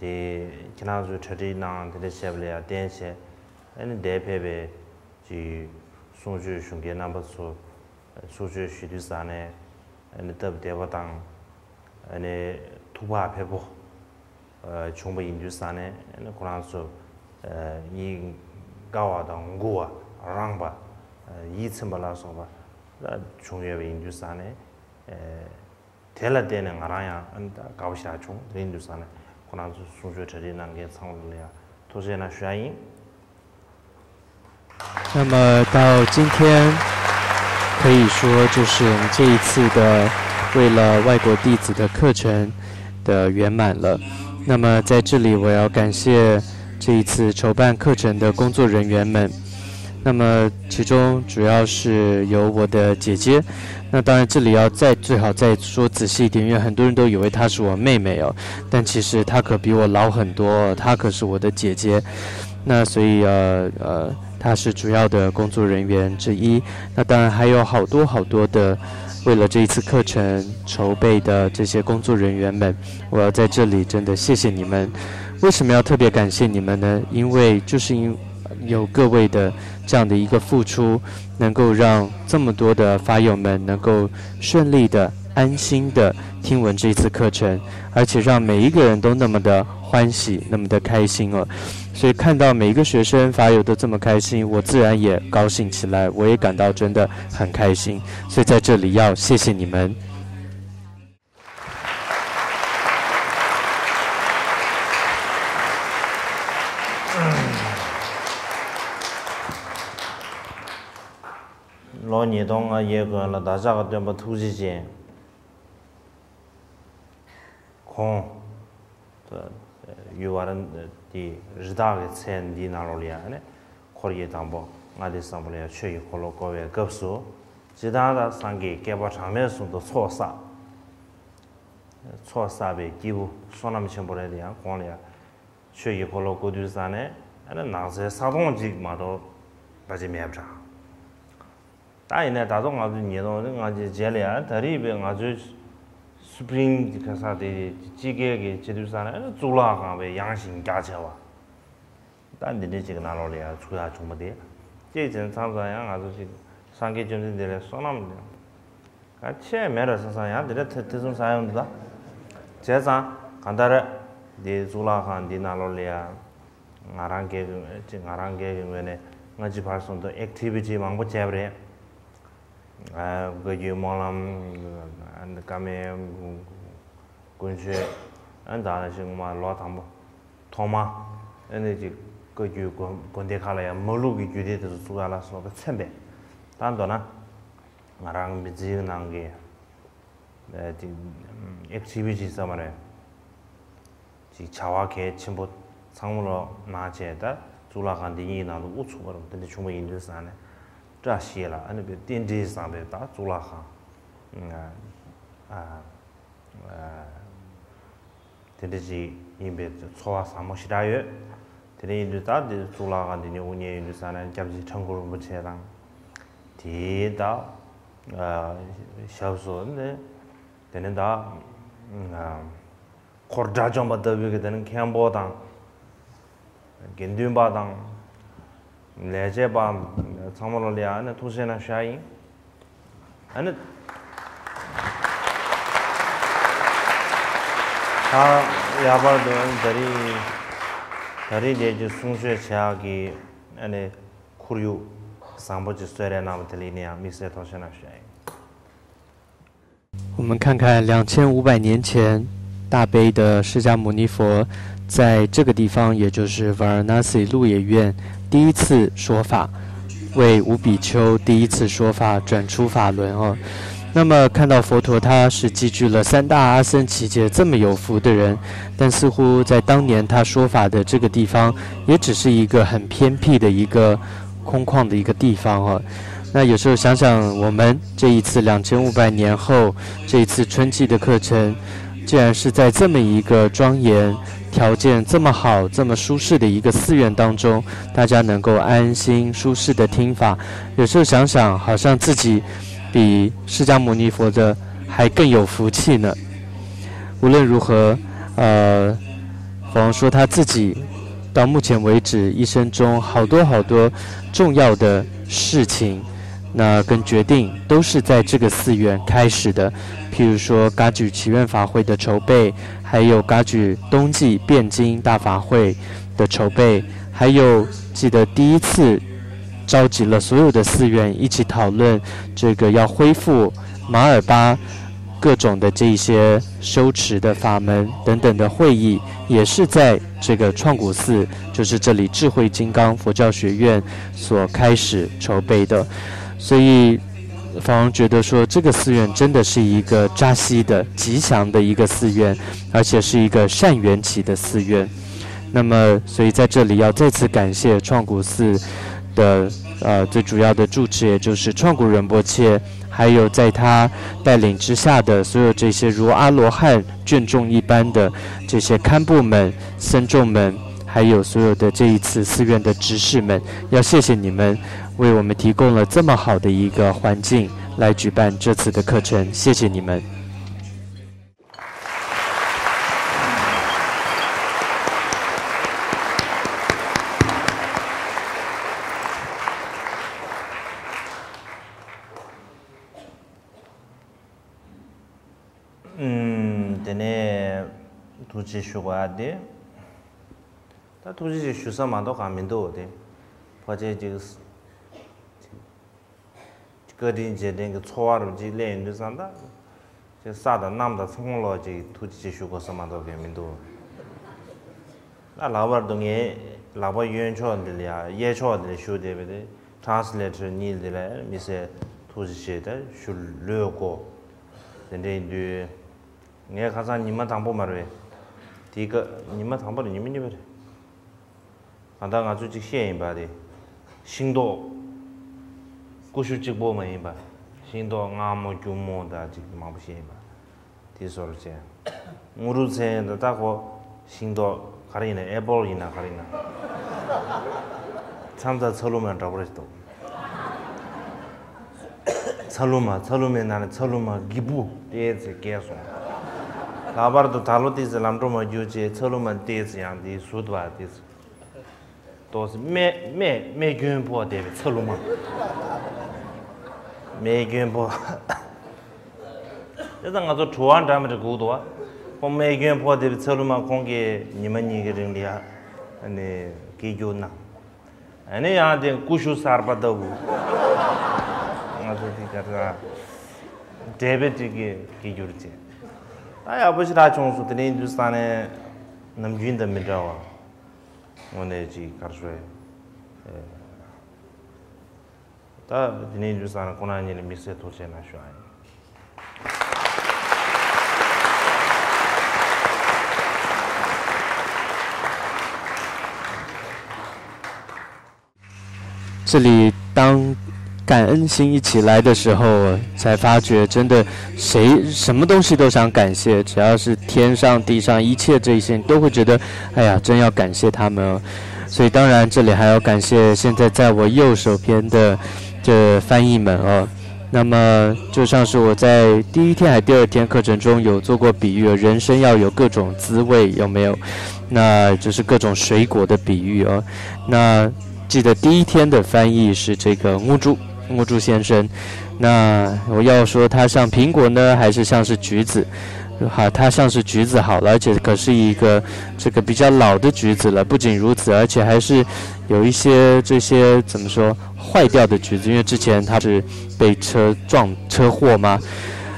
དེ་ཁྱེད་རང་ཚོས་གྲ་སྒྲིག་གནང་དེ་འདྲ་བྱས་པ་ལ་ཡ་བརྟེན་བྱས་ཨ་ནི་འདིར་ཕེབས་པའི་ཅིག་གསུང་ཆོས་ཞུ་མཁན་རྣམ་པ་ཚོ་ཚུར་ཆོས་ཞུ་དུས་ཙང་ནས་ཨ་ནི་སྟབས་བདེ་པོ་དང་། ཨ་ནི་ཐུགས་བག་ཕེབས་པོ་བྱུང་པ་ཡིན་དུས་ཙང་ནས་ཨ་ནི་ཁོ་རང་ཚོ་ཡིད་དགའ་བ་དང་མགུ་བ་རངས་པ་ཡིད་ཚིམ་པ་ལ་སོགས་པ་བྱུང་ཡོད་པ་ཡིན་དུས་ཙང་ནས་དེ་ལ་བརྟེན་ནས་ང་རང་ཡང་ཨ་ནི་ད་དགའ་པོ་ཞེ་དྲག་བྱུང་། དེ་ཡིན་དུས་ཙང་ནས་ཁོ་རང་ཚོ་གསུང་ཆོས་གྲ་སྒྲིག་གནང་མཁན་ཚང་མ་ལ་ཡང་ཐུགས་རྗེ་གནང་ཞུ་ཡ་ཡིན། 那么到今天，可以说就是我们这一次的为了外国弟子的课程的圆满了。那么在这里，我要感谢这一次筹办课程的工作人员们。那么其中主要是有我的姐姐。那当然，这里要再最好再说仔细一点，因为很多人都以为她是我妹妹哦，但其实她可比我老很多，她可是我的姐姐。那所以呃呃，她是主要的工作人员之一。那当然还有好多好多的为了这一次课程筹备的这些工作人员们，我要在这里真的谢谢你们。为什么要特别感谢你们呢？因为就是因有各位的这样的一个付出，能够让这么多的法友们能够顺利的、安心的听闻这一次课程，而且让每一个人都那么的欢喜，那么的开心哦。所以看到每一个学生法友都这么开心，我自然也高兴起来，我也感到真的很开心。所以在这里要谢谢你们。 ལོ་ཉིས་སྟོང་ལྔ་བརྒྱའི་སྔོན་ལ་བདག་ཅག་གི་སྟོན་པ་ཐུགས་རྗེ་ཅན། ཁོང་། ཡུལ་ཝཱ་ར་ཎ་ཏིའི་རི་དྭགས་ཀྱི་ཚལ་འདིའི་ནང་ལོགས་ལ་ཡང་ནས་འཁོར་གྱི་དང་པོ་ལྔ་སྡེ་བཟང་པོ་ལ་ཡང་ཆོས་ཀྱི་འཁོར་ལོ་བསྐོར་བའི་སྐབས་སུ། སྤྱིར་བཏང་ད་སངས་རྒྱས་བསྐལ་པ་གྲངས་མེད་གསུམ་དུ་ཚོགས་བསགས། ཚོགས་བསགས་པའི་སྐྱེས་བུ་བསོད་ནམས་ཆེན་པོ་རེད་དེ། ཡང་ཁོང་ལ་ཡང་ཆོས་ཀྱི་འཁོར་ལོ་བསྐོར་དུས་ཙང་ནས་ཨ་ནི་ནགས་ཚལ་ས་སྟོང་གཅིག་མ་གཏོགས་ཕལ་ཆེར་མེད་པ་འདྲ། ད་ཡིན་ནའི་ད་དུང་ང་ཚོ་ཉིས་སྟོང་ལྔ་བརྒྱའི་རྗེས་ལ་ཡང་ད་རེས་པའི་ང་ཚོའི་སི་པི་རིང་གི་ཁ་ས་དེ་དཔྱིད་ཀའི་གི་བྱེད་དུས་ཙང་ནས་ཨ་ནི་གཙུག་ལག་ཁང་བའི་ཡངས་ཤིང་རྒྱ་ཆེ་བ། ད་འདི་འདྲའི་ཅིག་ནང་ལོགས་ལ་ཡང་ཚུགས་ཡག་བྱུང་བ་དེ། གཅིག་བྱས་ན་མཚམས་མཚམས་ཡང་ང་ཚོ་ཅིག་སངས་རྒྱས་བཅོམ་ལྡན་འདས་ལ་བསོད་ནམས་ཀྱང་ཆེ་མེད་ར་བསམ་བསམ་ཡང་འདི་འདྲ་ཐེ་ཐེ་ཚོམ་ཟ་ཡོང་འདུག་ད། བྱས་ཙང་གང་ལྟར་འདི་གཙུག་ལག་ཁང་འདི་ནང་ལོགས་ལ་ཡང་ང་རང་སྒེར་གྱི་ཅིག་ང་རང་སྒེར་གྱི་ངོས་ནས་སྔ་ཕྱི་བར་གསུམ་དུ་ཨེག་ཊི་བི་ཊི་མང་པོ་བྱས་པ་རེད། བཀའ་བརྒྱུད་སྨོན་ལམ། བཀའ་མའི་དཀོན་མཆོག་ཨ་ནི་ད་ནང་བཞིན་ངོ་མ་ལོ་དང་པོ་ཐོག་མ་ཨ་ནི་ཅིག་བཀའ་བརྒྱུད་དགོན་དགོན་སྡེ་ཁག་ལ་ཡང་མ་ལུག་གི་རྒྱུད་སྡེ་དེ་ཚོ་བཙུགས་ཡ་ལ་སོགས་པའི་མཚན་པས། ད་མདོར་ན་ང་རང་མི་ཚེའི་ནང་གི་ཨེག་ཊི་བི་ཊི་ཟེར་མ་རེད། ཅིག་བྱ་བ་གལ་ཆེན་པོ་ཚང་མ་ལོ་གནང་བྱས། ད་གཙུག་ལག་ཁང་འདི་གཉིས་ནང་དུ་དབུ་ཚུགས་པ་རུ་དེ་འདྲ་བྱུང་བ་ཡིན་དུས་ཙང་ནས་བཀྲ་ཤིས་ལ་ཨ་ནི་པའི་རྟེན་འབྲེལ་བཟང་པའི་ད་གཙུག་ལག་ཁང་ཨ་ཨ་དེ་འདྲ་ཅིག་ཡིན་པའི་ཚོར་བ་ཟབ་མོ་ཞེ་དྲག་ཡོད། དེ་འདྲ་ཡིན་དུས་ད་འདི་གཙུག་ལག་ཁང་འདི་ནས་དབུ་བརྙེས་ཡིན་དུས་ཙང་ནས་སྐྱབས་རྗེ་ཁྲ་འགུ་རིན་པོ་ཆེ་དང་། དེའི་ད་ཨ་ཞབས་སུ་ནི་དེ་ནས་ད་ཨ་འཁོར་དགྲ་བཅོམ་པ་ལྟ་བུའི་གི་དེ་ནི་མཁན་པོ་དང་། དགེ་འདུན་པ་དང་། ལས་བྱེད་པ་ཚང་མ་ལོ་ལ་ཡ་ཨ་ནི་ཐུགས་རྗེ་གནང་ཞུ་ཡ་ཡིན། ཨ་ནི། ད་ལྷག་པར་དུ་ཨ་ནི་ད་རེས་ད་རེས་དེ་གི་གསུང་ཆོས་བྱེད་ཡག་གི་ཨ་ནི་ཁོར་ཡུག་བཟང་པོ་ཅིག་བཟོས་རེད་གནང་བ་དེ་ལ་ཡིན་ན་ཡང་དམིགས་བསལ་ཐུགས་རྗེ་གནང་ཞུ་ཡ་ཡིན། 我们看看两千五百年前，大悲的释迦牟尼佛在这个地方，也就是 Varanasi 鹿野苑第一次说法。为五比丘第一次说法转出法轮哦。那么看到佛陀他是集聚了三大阿僧祇劫这么有福的人，但似乎在当年他说法的这个地方，也只是一个很偏僻的一个空旷的一个地方哦。那有时候想想，我们这一次两千五百年后这一次春季的课程，竟然是在这么一个庄严、条件这么好、这么舒适的一个寺院当中，大家能够安心舒适的听法。有时候想想，好像自己比释迦牟尼佛的还更有福气呢。无论如何，呃，佛说他自己到目前为止一生中好多好多重要的事情，那跟决定都是在这个寺院开始的。譬如说，噶举祈愿法会的筹备，还有噶举冬季辩经大法会的筹备，还有记得第一次召集了所有的寺院一起讨论这个要恢复马尔巴各种的这一些修持的法门等等的会议，也是在这个创古寺，就是这里智慧金刚佛教学院所开始筹备的。所以法王觉得说，这个寺院真的是一个扎西的、吉祥的一个寺院，而且是一个善缘起的寺院。那么，所以在这里要再次感谢创古寺的呃最主要的住持，也就是创古仁波切，还有在他带领之下的所有这些如阿罗汉眷众一般的这些堪布们、僧众们，还有所有的这一次寺院的执事们，要谢谢你们为我们提供了这么好的一个环境来举办这次的课程，谢谢你们。ཨུམ། དེ་ནས་ཐུགས་རྗེ་ཞུ་བ་དེ། ད་ཐུགས་རྗེ་ཞིག་ཞུ་ས་མ་གཏོགས་གང་མི་འདུག་དེ། ཕལ་ཆེར་ཅིག་བཀའ་དྲིན་རྗེས་དྲན་གྱི་འཚོ་བ་རུ་ཅིག་སླེབས་ཡོང་དུས་ཙང་ད། ཅིག་ས་དང་གནམ་དང་ཚང་མ་ལོག་ཅིག་ཐུགས་རྗེ་ཅིག་ཞུ་དགོས་ས་མ་གཏོགས་གང་མི་འདུག་ད་ལྷག་པར་དུ་ངས་ལག་པ་གཡོན་ཕྱོགས་འདི་ལ་ཡ་གཡས་ཕྱོགས་འདི་ལ་ཞུ་བསྡད་པ་དེ་ཊ་རན་སི་ལེ་ཊར་གཉིས་འདི་ལ་དམིགས་བསལ་ཐུགས་རྗེ་ཆེ་ད་ཞུ་ལོས་གོ། དེ་འདྲ་ཡིན་དུས། ངས་ཁ་སང་ཉི་མ་དང་པོ་མ་རེད། དེའི་སྐབས་ཉི་མ་དང་པོ་རེད་ཉི་མ་གཉིས་པ་རེད། གང་ལྟར་ང་ཚོས་ཅིག་བཤད་ཡིན་པ་རེད། ཤིང་ཏོག་ཀུ་ཤུ་གཅིག་པོ་མ་ཡིན་པ། ཤིང་ཏོག་མངར་མོ་སྐྱུར་མོ་དང་ཅིག་མང་པོ་བཤད་ཡིན་པ། དེ་བཟོ་འདྲ་བྱས། དངོས་གྲུབ་མཚན་ད་ལྟ་ཁོ་ཤིང་ཏོག་ག་རེ་ཡིན་ན་ཨེ་པོལ་ཡིན་ན་ག་རེ་ཡིན་ན། མཚམས་མཚམས་ཚ་ལུ་མ་འདྲ་པོ་རེ་ཞིག་འདུག་ཚ་ལུ་མ་ཚ་ལུ་མའི་ནང་ནས་ཚ་ལུ་མ་སྒྱིད་པུ་ཏོག་ཙམ་སྐྱེས་སོང་། ལྷག་པར་དུ་ད་ལོ་ཏོག་ཙམ་ལམ་འགྲོ་མ་རྒྱུག་བྱས་ཚ་ལུ་མ་ཏོག་ཙམ་ཡང་དེའི་ཟུར་དུ་བ་ཏོག་ཙམ་ཏོག་ཙམ་རྨས་རྨས་རྨས་སྐྱོན་ཕོག་བསྡད་པའི་ཚ་ལུ་མ། རྨས་སྐྱོན་ཕོག་དེ་ཙང་ང་ཚོ་བྲོ་བ་འདྲ་མི་འདྲ་སྒུག་འདུག་བ། ཁོང་རྨས་སྐྱོན་ཕོག་བསྡད་པའི་ཚ་ལུ་མ་ཁོང་གིས་ཉི་མ་གཉིས་ཀྱི་རིང་ལ་ཡ་ནས་སྐད་སྒྱུར་གནང་། ཨ་ནི་ཡང་དེ་ཀུ་ཤུ་གསར་པ་ལྟ་བུ། ང་ཚོ་དེ་ག་རེ་འབྲས་བུ་དེ་གི་གི་འགྱུར་ཅིག་ད་ཡག་པོ་ཞིག་རག་བྱུང་སོང་དེ་ནས་འདུག་ས་ནས་ནམ་རྒྱུན་དང་མི་འདྲ་བ་དངོས་གནས་ཅིག་གར་ཤོད་ད་དེ་ནས་འདུག་ས་ནས་ཁོ་རང་ཉིད་ལ་དམིགས་བསལ་ཐུགས་རྗེ་ཆེ་གནང་ཞུ་ཨ་ཡིན།这里当感恩心一起来的时候，才发觉真的谁什么东西都想感谢，只要是天上地上一切这一切，你都会觉得，哎呀，真要感谢他们哦。所以当然这里还要感谢现在在我右手边的这翻译们哦。那么就像是我在第一天还第二天课程中有做过比喻，人生要有各种滋味，有没有？那就是各种水果的比喻哦。那记得第一天的翻译是这个乌珠，乌珠先生。那我要说它像苹果呢，还是像是橘子？哈，它像是橘子好了，而且可是一个这个比较老的橘子了。不仅如此，而且还是有一些这些怎么说坏掉的橘子，因为之前它是被车撞车祸嘛，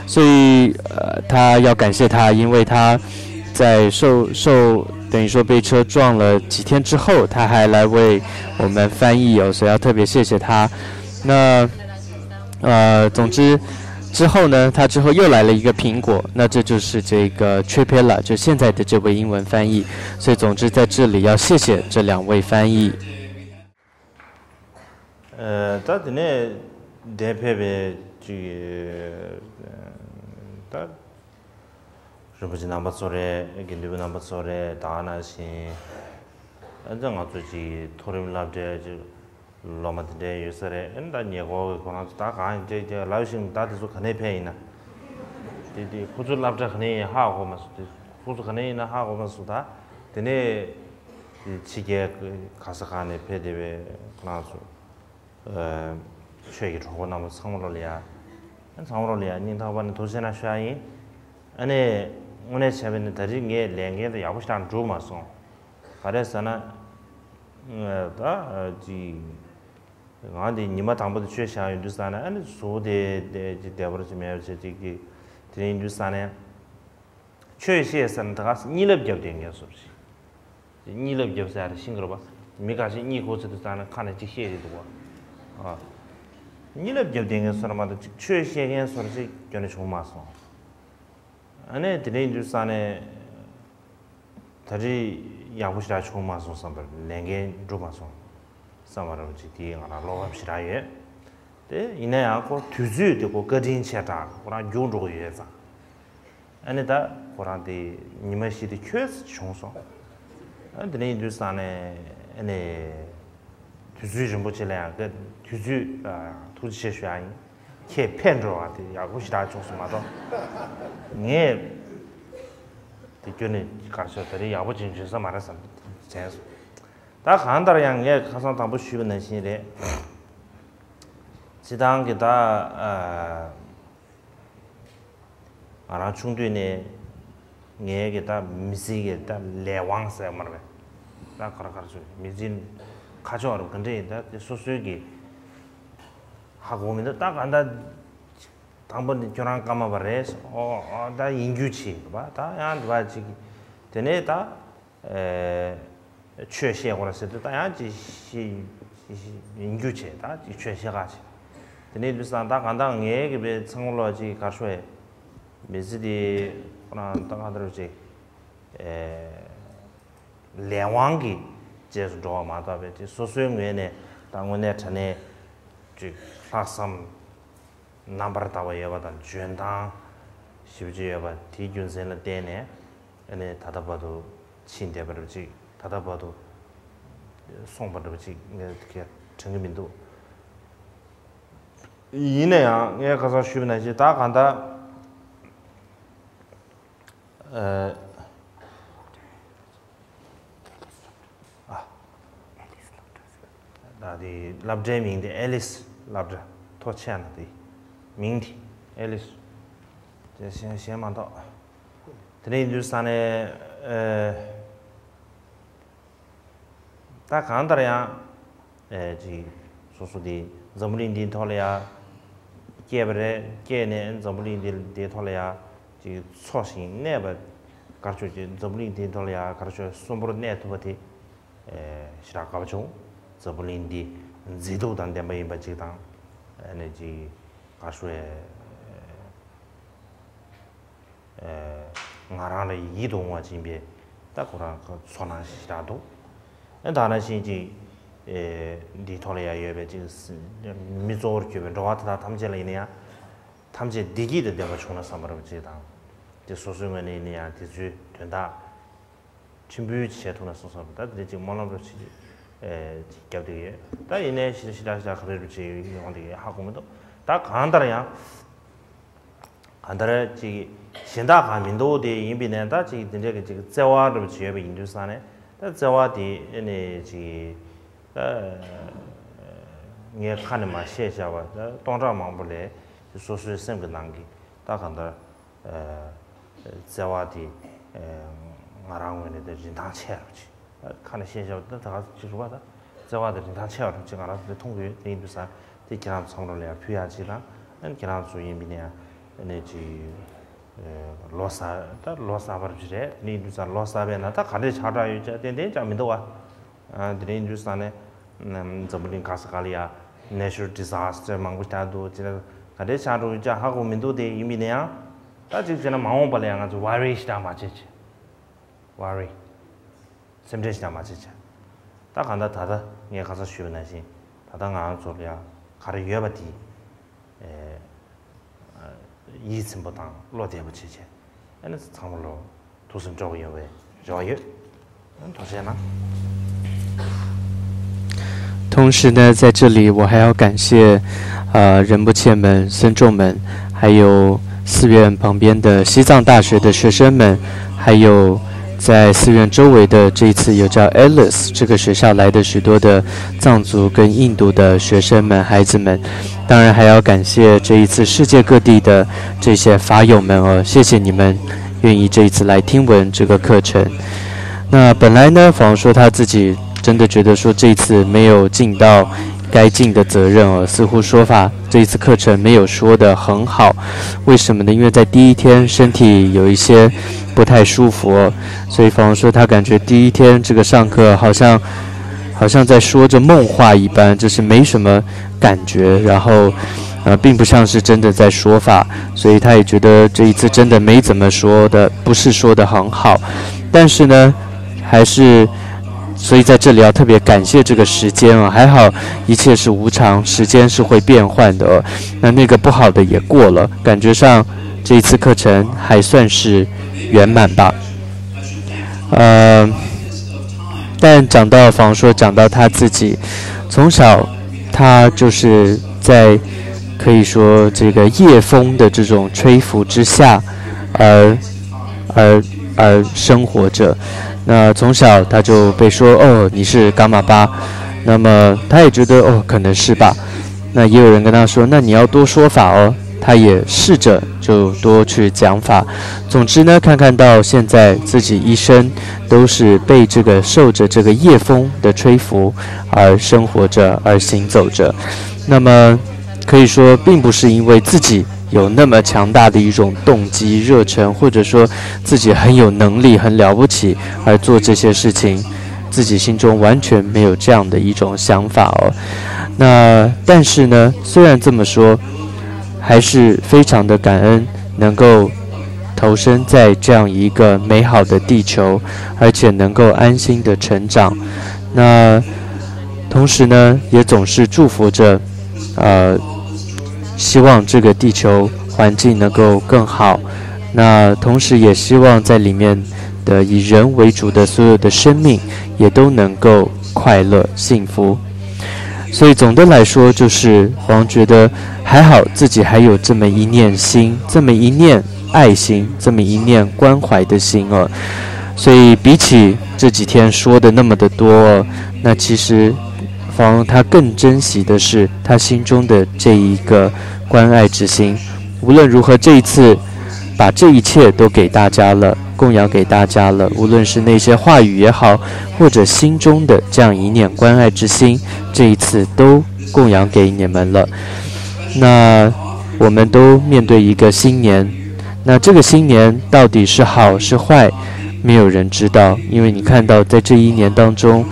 所以呃，他要感谢他，因为他在受受等于说被车撞了几天之后，他还来为我们翻译哦，所以要特别谢谢他。那呃，总之之后呢，他之后又来了一个苹果，那这就是这个 Tripella，就现在的这位英文翻译。所以总之在这里要谢谢这两位翻译。ད་དེ་ནས་འདས་ཕེབས་པའི་ཅིག་ད་རིན་པོ་ཆེ་རྣམ་པ་ཚོ་རེད། དགེ་འདུན་པ་རྣམ་པ་ཚོ་རེད། ད་ག་ནང་བཞིན་ཨ་ཙི་ང་ཚོ་ཅིག་མཐོ་རིམ་སློབ་གྲྭའི་ཅིག་སློབ་མ་དེ་འདྲ་ཡོད་ས་རེད། ཨ་ནི་ད་ཉེ་འཁོར་གྱི་ཁོ་རང་ཚོ་ད་གང་ཅིག་ཅིག་ལབ་བཞིན་ད་དེ་ཚོ་ག་ནས་ཕེབས་ཡིན་ན། དེ་དེ་ཁོ་ཚོའི་སློབ་གྲྭ་ག་ནས་ཡིན་ཧ་གོ་མ་སོང་། དེ་ཁོ་ཚོ་ག་ནས་ཡིན་ན་ཧ་གོ་མ་སོང་། ད་དེ་ནས་ཕྱི་རྒྱལ་ག་ས་གང་ནས་ཕེབས་བསྡད་པའི་ཁོ་རང་ཚོ་ཆོས་ཀྱི་གྲོགས་པོ་རྣམ་པ་ཚང་མ་ལོ་ལ་ཡ། ཚང་མ་ལོ་ལ་ཡ་སྙིང་ཐག་པ་ནས་ཐུགས་རྗེ་གནང་ཞུ་ཡ་ཡིན། ཨ་ནི་དངོས་གནས་བྱས་པ་ནི་ད་རེས་ངས་ལས་འགན་དེ་ཡག་པོ་ཞིག་འགྲུབ་མ་སོང་། ག་རེ་ཟེར་ན། ད་ཅིག་ང་འདི་ཉི་མ་དང་པོ་དེ་ཆོས་བཤད་ཡོང་དུས་ཙ་ན་ཨ་ནི་གཟུགས་པོ་དེ་དེ་ཅིག་བདེ་པོ་ཅིག་མེད་པ་བྱས་ཅིག་གི། དེ་ཡིན་དུས་ཙ་ན་ཆོས་བཤད་ཟེར་ན་ད་ག་ས་གཉིད་ལབ་རྒྱབ་བསྡད་མཁན་བཟོ་འདྲ་ཞིག་གཉིད་ལབ་རྒྱབ་ཟེར་ཡ་དེ་ཤེས་ཀྱི་རེད་པ། མི་ཁ་ཤས་གཉིད་ཁུག་ཚར་དུས་ཙ་ན་ཁ་ནས་ཅིག་བཤད་བསྡད་འདུག་པ། ཨ། གཉིད་ལབ་རྒྱབ་བསྡད་མཁན་བཟོ་འདྲ་མ་གཏོགས་ཅིག་ཆོས་བཤད་མཁན་བཟོ་འདྲ་ཅིག་ཁྱོན་ནས་བྱུང་མ་སོང་། ཨ་ནི་དེ་འདྲ་ཡིན་དུས་ཙ་ནས་ད་རེས་ཡག་པོ་ཞེ་དྲག་བྱུང་མ་སོང་བསམ་པར་ལས་འགན་འགྲུབ་མ་སོང་བསམ་པ་རེད་པ། ཅིག་དེ་ང་རང་བློ་ཕམ་ཞེ་དྲག་ཡོད། དེ་ཡིན་ན་ཡང་ཁོ་དུས་ཚོད་དེ་ཁོ་བཀའ་དྲིན་ཆེ་དྲགས་ཁོ་རང་རྒྱུགས་འགྲོ་གི་ཡོད་ཙང་། ཨ་ནི་ད་ཁོ་རང་དེ་ཉི་མ་བཞི་དེ་འཁྱོལ་བྱུང་སོང་། ཨ་དེ་འདྲ་ཡིན་དུས་ཙ་ནས་ཨ་ནི་དུས་ཚོད་རིན་པོ་ཆེ་ལ་ཡང་དུས་ཚོད་ཐུགས་རྗེ་ཆེ་ཞུ་ཡ་ཡིན། ཁྱེད་ཕེབས་འགྲོ་བ་དེ་ཡག་པོ་ཞེ་དྲག་བྱུང་སོང་མ་གཏོགས། ངས་དེ་ཁྱོན་ནས་གར་ཤོར་ད་རེས་ཡག་པོ་ཅིག་འཇོན་ས་མ་རེད་བསམ་དྲན་སོང་། ད་གང་ལྟར་ཡང་ངས་ཁ་སང་དང་པོ་ཞུས་པ་ནང་བཞིན་རེད། སྤྱི་བཏང་གི་ད་ང་རང་ཆུང་དུས་ནས་ངའི་གི་ད་མི་ཚེ་གི་ད་ལས་དབང་ཟེར་མ་རེད། ད་ག་རེ་ག་རེ་ཟེར་མི་ཚེ་ཁ་ཕྱོགས་རེད་ག་འདྲ་ཡིན་ད་དེ་སོ་སོའི་གི་ཧ་གོ་མི་འདུག་ད་ག་ད་དང་པོ་ནི་ཁྱོད་རང་ཀརྨ་པ་རེད། ཨོ་ཨོ་ད་ཡིན་རྒྱུ་བྱེད་པ་ད་ཡང་འདི་བ་ཅིག་དེ་ནས་ད། ཆོས་བཤད་དགོས་རེད་ཟེར་དུས་ད་ཡང་ཅིག་ཤེས་ཡིན་རྒྱུ་བྱས་ད་ཅིག་ཆོས་བཤད་ཁ་བྱས། དེ་ནས་དུས་སང་ད་གང་ལྟར་ངའི་གི་བའི་ཚང་མ་ལོག་ཅིག་གར་ཤོག་ཨེ། མི་ཚེ་འདི་ཁོ་རང་ད་གང་ལྟར་ཅིག་ལས་དབང་གི་རྗེས་སུ་འགྲོ་བ་མ་གཏོགས་པའི་ཅིག་སོ་སོའི་ངོས་ནས་ད་དངོས་གནས་དྲང་གནས་ཅིག་ལྷག་བསམ། རྣམ་པར་དག་པ་ཡོད་པ་དང་འཇོན་ཐང་ཞེ་པོ་ཅིག་ཡོད་པ་དེའི་རྒྱུ་མཚན་ལ་བརྟེན་ནས་ཨ་ནི་ད་ལྟ་བར་དུ་ཕྱིན་བསྡད་པ་འདྲ་པོ་ཅིག་ད་ལྟ་བར་དུ་སོང་པ་འདྲ་པོ་ཅིག་ངས་དེ་ག་དྲན་གྱི་མི་འདུག་ཡིན་ན་ཡང་ངས་ཁ་སང་ཞུས་པ་ནང་བཞིན་ད་གང་ལྟར། ད་དེ་སློབ་གྲྭའི་མིང་དེ་ཨེ་ལིས་སློབ་གྲྭ། ཐོ་ཆད་ན་དེ་མིང་དེ་ཨེ་ལིས་དེ་གཞན་གཞན་མ་གཏོགས། དེ་ནས་ཡིན་དུས་ས་ནས་ཨེ། ད་གང་ལྟར་ཡང་ཨེ་ཅིག་སོ་སོ་དེ་འཛམ་བུ་གླིང་འདིའི་ཐོག་ལ་ཡ་སྐྱེས་པ་རེད། སྐྱེས་ནས་འཛམ་བུ་གླིང་འདི་འདིའི་ཐོག་ལ་ཡ་ཅིག་འཚོ་ཞིང་གནས་པ་གར་ཆོག་ཅིག་འཛམ་བུ་གླིང་འདིའི་ཐོག་ལ་ཡ་གར་ཆོག་གསོན་པོར་གནས་ཐུབ་པ་དེ་ཨེ་ཞེ་དྲག་དགའ་པོ་བྱུང་། འཛམ་བུ་གླིང་འདི་མཛེས་སྡུག་དང་ལྡན་པ་ཡིན་པ་ཅིག་དང་ཨ་ནི་ཅིག་གར་ཆོག་ཨེ། ང་རང་ལ་ཡིད་དུ་འོང་བ་ཅིག་ཡིན་པས་ད་ཁོ་རང་ཚོར་སྣང་ཞེ་དྲག་འདུག་ཨེ་ད་ནང་བཞིན་ཅིག་ཨེ་འདིའི་ཐོག་ལ་ཡང་ཡོད་པའི་ཅིག་མི་གཙོ་བོར་གྱུར་པའི་འགྲོ་བ་དེ་དག་ཐམས་ཅད་ལ་ཡིན་ན་ཡང་ཐམས་ཅད་བདེ་སྐྱིད་དང་ལྡན་པ་བྱུང་ན་བསམ་པ་རེད་པ་ཅིག་དང་དེ་སོ་སོའི་ངོས་ནས་ཡིན་ན་ཡང་དེ་ཚོའི་དོན་དག་ཕྲན་བུ་བྱས་ཐུབ་ན་སོང་བསམ་པ་ད་དེ་ཅིག་སྨོན་ལམ་རོ་ཅིག་ཅིག་བརྒྱབ་བསྡད་ཀྱི་ཡོད། ད་ཡིན་ནའི་ཞེ་དྲག་ཞེ་དྲག་ག་རེ་རུ་ཅིག་ཡོང་བསྡད་ཀྱི་ཧ་གོ་མི་འདུག་ད་གང་ལྟར་ཡང་། གང་ལྟར་ཅིག་གཞན་དག་གང་མི་འདུག་དེ་ཡིན་པའི་ནས་ད་ཅིག་འདི་འདྲའི་གི་ཅིག་བརྩེ་བ་འདྲ་པོ་ཅིག་ཡོད་པ་ཡིན་དུས་ཙང་ནས་ད་བརྩེ་བ་དེ་ཨེ་ནས་ཅིག་ད་ངས་ཁ་ནས་མ་བཤད་བྱ་བ་ད་སྟོང་ཕྲག་མང་པོ་ལས་སོ་སོའི་སེམས་ཀྱི་ནང་གི་ད་གང་ལྟར་བརྩེ་བ་དེ་ང་རང་ངོས་ནས་ད་རིན་ཐང་ཆེ་རུ་ཅིག་ཁ་ནས་བཤད་བྱ་བ་ད་ད་ག་ཅིག་རུ་བ་ད་བརྩེ་བ་དེ་རིན་ཐང་ཆེ་བ་རུ་ཅིག་ང་རང་ཚོ་དེ་མཐོང་གི་ཡོད། དེ་ཡིན་དུས་ཙང་དེ་ཁྱེད་རང་ཚོ་ཚང་མ་ལ་ཡང་ཕུལ་ཡག་ཅིག་དང་ཨ་ནི་ཁྱེད་རང་ཚོ་ཡིན་པའི་ནས་ཨ་ནི་ཅིག་ ལོ་གསར་ད་ལོ་གསར་པ་རེད། དེ་ནས་ཡིན་དུས་ཙང་ལོ་གསར་པའི་ནང་ད་ག་འདྲས་ཆགས་སྒྲིག་ཡོད་ཅག་ཏན་ཏན་ཅང་མི་འདུག་བ། དེ་ནས་ཡིན་དུས་ཙང་ནས་འཛམ་བུ་གླིང་ག་ས་ག་ལ་ཡ་natural disaster་མང་པོ་ཆགས་འདུག་ཅེས་ན་ག་འདྲས་ཆགས་འགྲོ་ཡོད་ཅག་ཧ་གོ་མི་འདུག་དེ་ཡིན་པ་ཡིན་ན་ཡང་ད་ཅིག་བྱས་ན་མ་འོངས་པ་ལ་ཡང་ང་ཚོ་worry་ཞེ་དྲག་མ་བྱེད་ཅིག worry། སེམས་ཁྲལ་ཞིག་ཀྱང་མ་བྱེད་བྱ། ད་གང་ལྟར་ད་ལྟ་ངས་ཁ་སང་ཞུས་པ་ནང་བཞིན་ད་ལྟ་ང་རང་ཚོ་ལ་ཡང་ག་རེ་ཡོད་པ་དེ་ཨེ་ཡིད་ཚིམ་པོ་དང་བློ་བདེ་པོ་བྱེད་བྱས། ཨ་ནི་ཚང་མ་ལོ་ཐུགས་སེམས་སྤྲོ་པོ་ཡོང་བའི་རེ་བ་ཡོད། ཨ་ནི་ཐུགས་རྗེ་གནང་། 同时呢，在这里我还要感谢，呃，仁波切们、僧众们，还有寺院旁边的西藏大学的学生们，还有在寺院周围的这一次有叫 Alice 这个学校来的许多的藏族跟印度的学生们、孩子们，当然还要感谢这一次世界各地的这些法友们哦，谢谢你们愿意这一次来听闻这个课程。那本来呢，仿佛说他自己真的觉得说这一次没有尽到该尽的责任哦，似乎说法这一次课程没有说得很好。为什么呢？因为在第一天身体有一些不太舒服哦，所以仿佛说他感觉第一天这个上课好像好像在说着梦话一般，就是没什么感觉，然后呃，并不像是真的在说法，所以他也觉得这一次真的没怎么说的，不是说的很好。但是呢，还是，所以在这里要特别感谢这个时间啊，还好一切是无常，时间是会变换的哦。那那个不好的也过了，感觉上这一次课程还算是圆满吧。呃，但讲到，仿佛说讲到他自己，从小他就是在可以说这个夜风的这种吹拂之下，而而而生活着。那从小他就被说哦你是伽马巴，那么他也觉得哦可能是吧。那也有人跟他说，那你要多说法哦。他也试着就多去讲法。总之呢，看看到现在自己一生都是被这个受着这个夜风的吹拂而生活着，而行走着。那么可以说，并不是因为自己有那么强大的一种动机、热忱，或者说自己很有能力、很了不起而做这些事情，自己心中完全没有这样的一种想法哦。那但是呢，虽然这么说，还是非常的感恩能够投身在这样一个美好的地球，而且能够安心的成长。那同时呢，也总是祝福着，呃，希望这个地球环境能够更好。那同时也希望在里面的以人为主的所有的生命也都能够快乐幸福。所以总的来说，就是我觉得还好自己还有这么一念心，这么一念爱心，这么一念关怀的心哦。所以比起这几天说的那么的多哦，那其实仿佛他更珍惜的是他心中的这一个关爱之心。无论如何，这一次把这一切都给大家了，供养给大家了，无论是那些话语也好，或者心中的这样一念关爱之心，这一次都供养给你们了。那我们都面对一个新年，那这个新年到底是好是坏，没有人知道，因为你看到在这一年当中，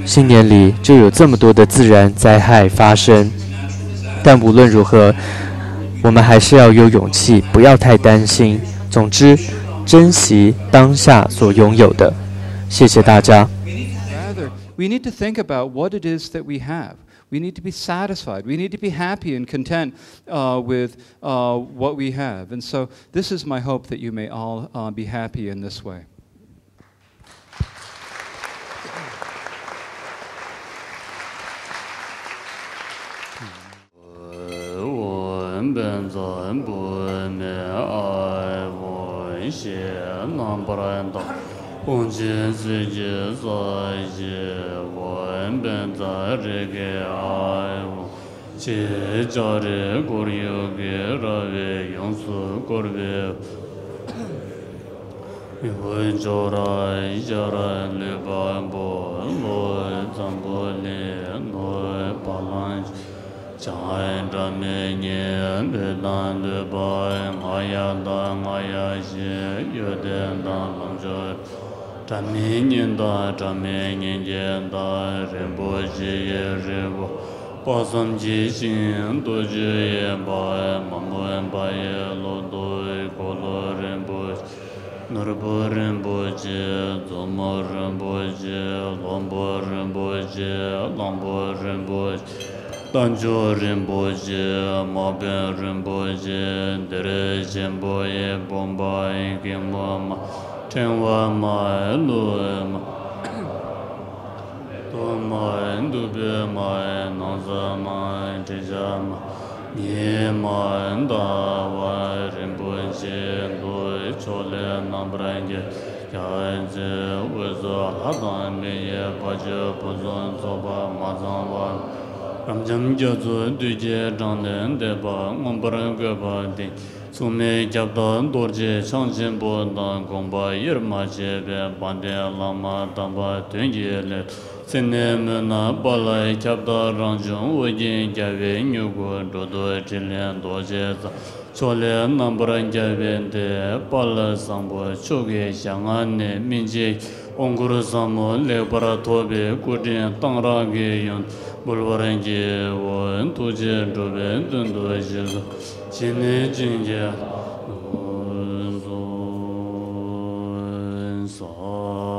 新年里就有这么多的自然灾害发生。但无论如何，我们还是要有勇气，不要太担心。总之，珍惜当下所拥有的。谢谢大家。 Rather, we need to think about what it is that we have. We need to be satisfied. We need to be happy and content uh, with uh, what we have. And so, this is my hope that you may all uh, be happy in this way. བྱང་སྒྲ་མི་སྙན་བོད་དང་འདོད་པ། ང་ཡ་དང་ང་ཡ་ཞེས་ཡོན་ཏན་དང་ལམ་མཆོག་སྒྲ་མི་སྙན་དང་སྒྲ་མི་སྙན་བརྒྱད་དང་། རིན་པོ་ཆེ་ཡི་རིལ་བུ་དཔག་བསམ་གྱི་ཤིང་། རྡོ་རྗེ་ཡི་བ་མ་མོའི་བ་ཡི་ལོ་ཏོག་འཁོར་ལོ་རིན་པོ་ཆེ། ནོར་བུ་རིན་པོ་ཆེ། མཛོ་མོ་རིན་པོ་ཆེ། ལྷུན་པོ་རིན་པོ་ཆེ། གླང་པོ་རིན་པོ་ཆེ། རྟ་མཆོག་རིན་པོ་ཆེ། དམག་དཔོན་རིན་པོ་ཆེ། གདན་ཆེན་པོ་ཡི་བུམ་པ་ཡི་སྐྱིལ་མོ་མ། ཕྲེང་བ་མ། ཀླུ་མ། ཏོ་མ། བདུག་སྤོས་མ། ནང་ས་མ། དྲི་ཆབ་མ། ཉི་མ། ཟླ་བ་རིན་པོ་ཆེ། མདོས་ཕྱོགས་ལས་རྣམ་པར་རྒྱལ། རྒྱལ་བའི་མཛད། འོད་ཟེར་ལྷ་དང་མི་ཡི་བར་ཆད་ཕུན་སུམ་ཚོགས་པ་མ་ཚང་བ། རབ་འབྱམས་རྒྱ་མཚོ་བདུད་ཀྱི་འགྲམ་ནས་འདས་པ་མངོན་པར་བཀོད་པ་དེ། མཚུངས་མེད་ཁྱབ་བདག་རྡོ་རྗེ་འཆང་ཆེན་པོ་དང་། དགོངས་པ་དབྱེར་མ་ཕྱེད་པའི་དཔལ་ལྡན་བླ་མ་དམ་པ་དོན་གྱི་སླད། མཚན་ནས་སྨོས་ན་དཔལ་ཁྱབ་བདག་རང་བྱུང་ཨོ་རྒྱན་རྒྱལ་བའི་མྱུ་གུ། འགྲོ་འདུལ་ཕྲིན་ལས་རྡོ་རྗེ་རྩ། ཕྱོགས་ལས་རྣམ་པར་རྒྱལ་བའི་སྡེ། དཔལ་བཟང་པོ་མཆོག་གི་ཞལ་སྔ་ནས་སྨིན་བྱེད། དབང་བསྐུར་ཟབ་མོ་ལེགས་པར་ཐོབ་པའི་སྐུ་ཕྲེང་གཏང་རག་གི་ཡོན་འབུལ་བར་བགྱིའོ། ཐུགས་རྗེས་འགྲོ་བའི་དོན་དུ་རྗེས་སུ་བྱས་ནས་བྱིན་གྱིས་རློབས་སོ།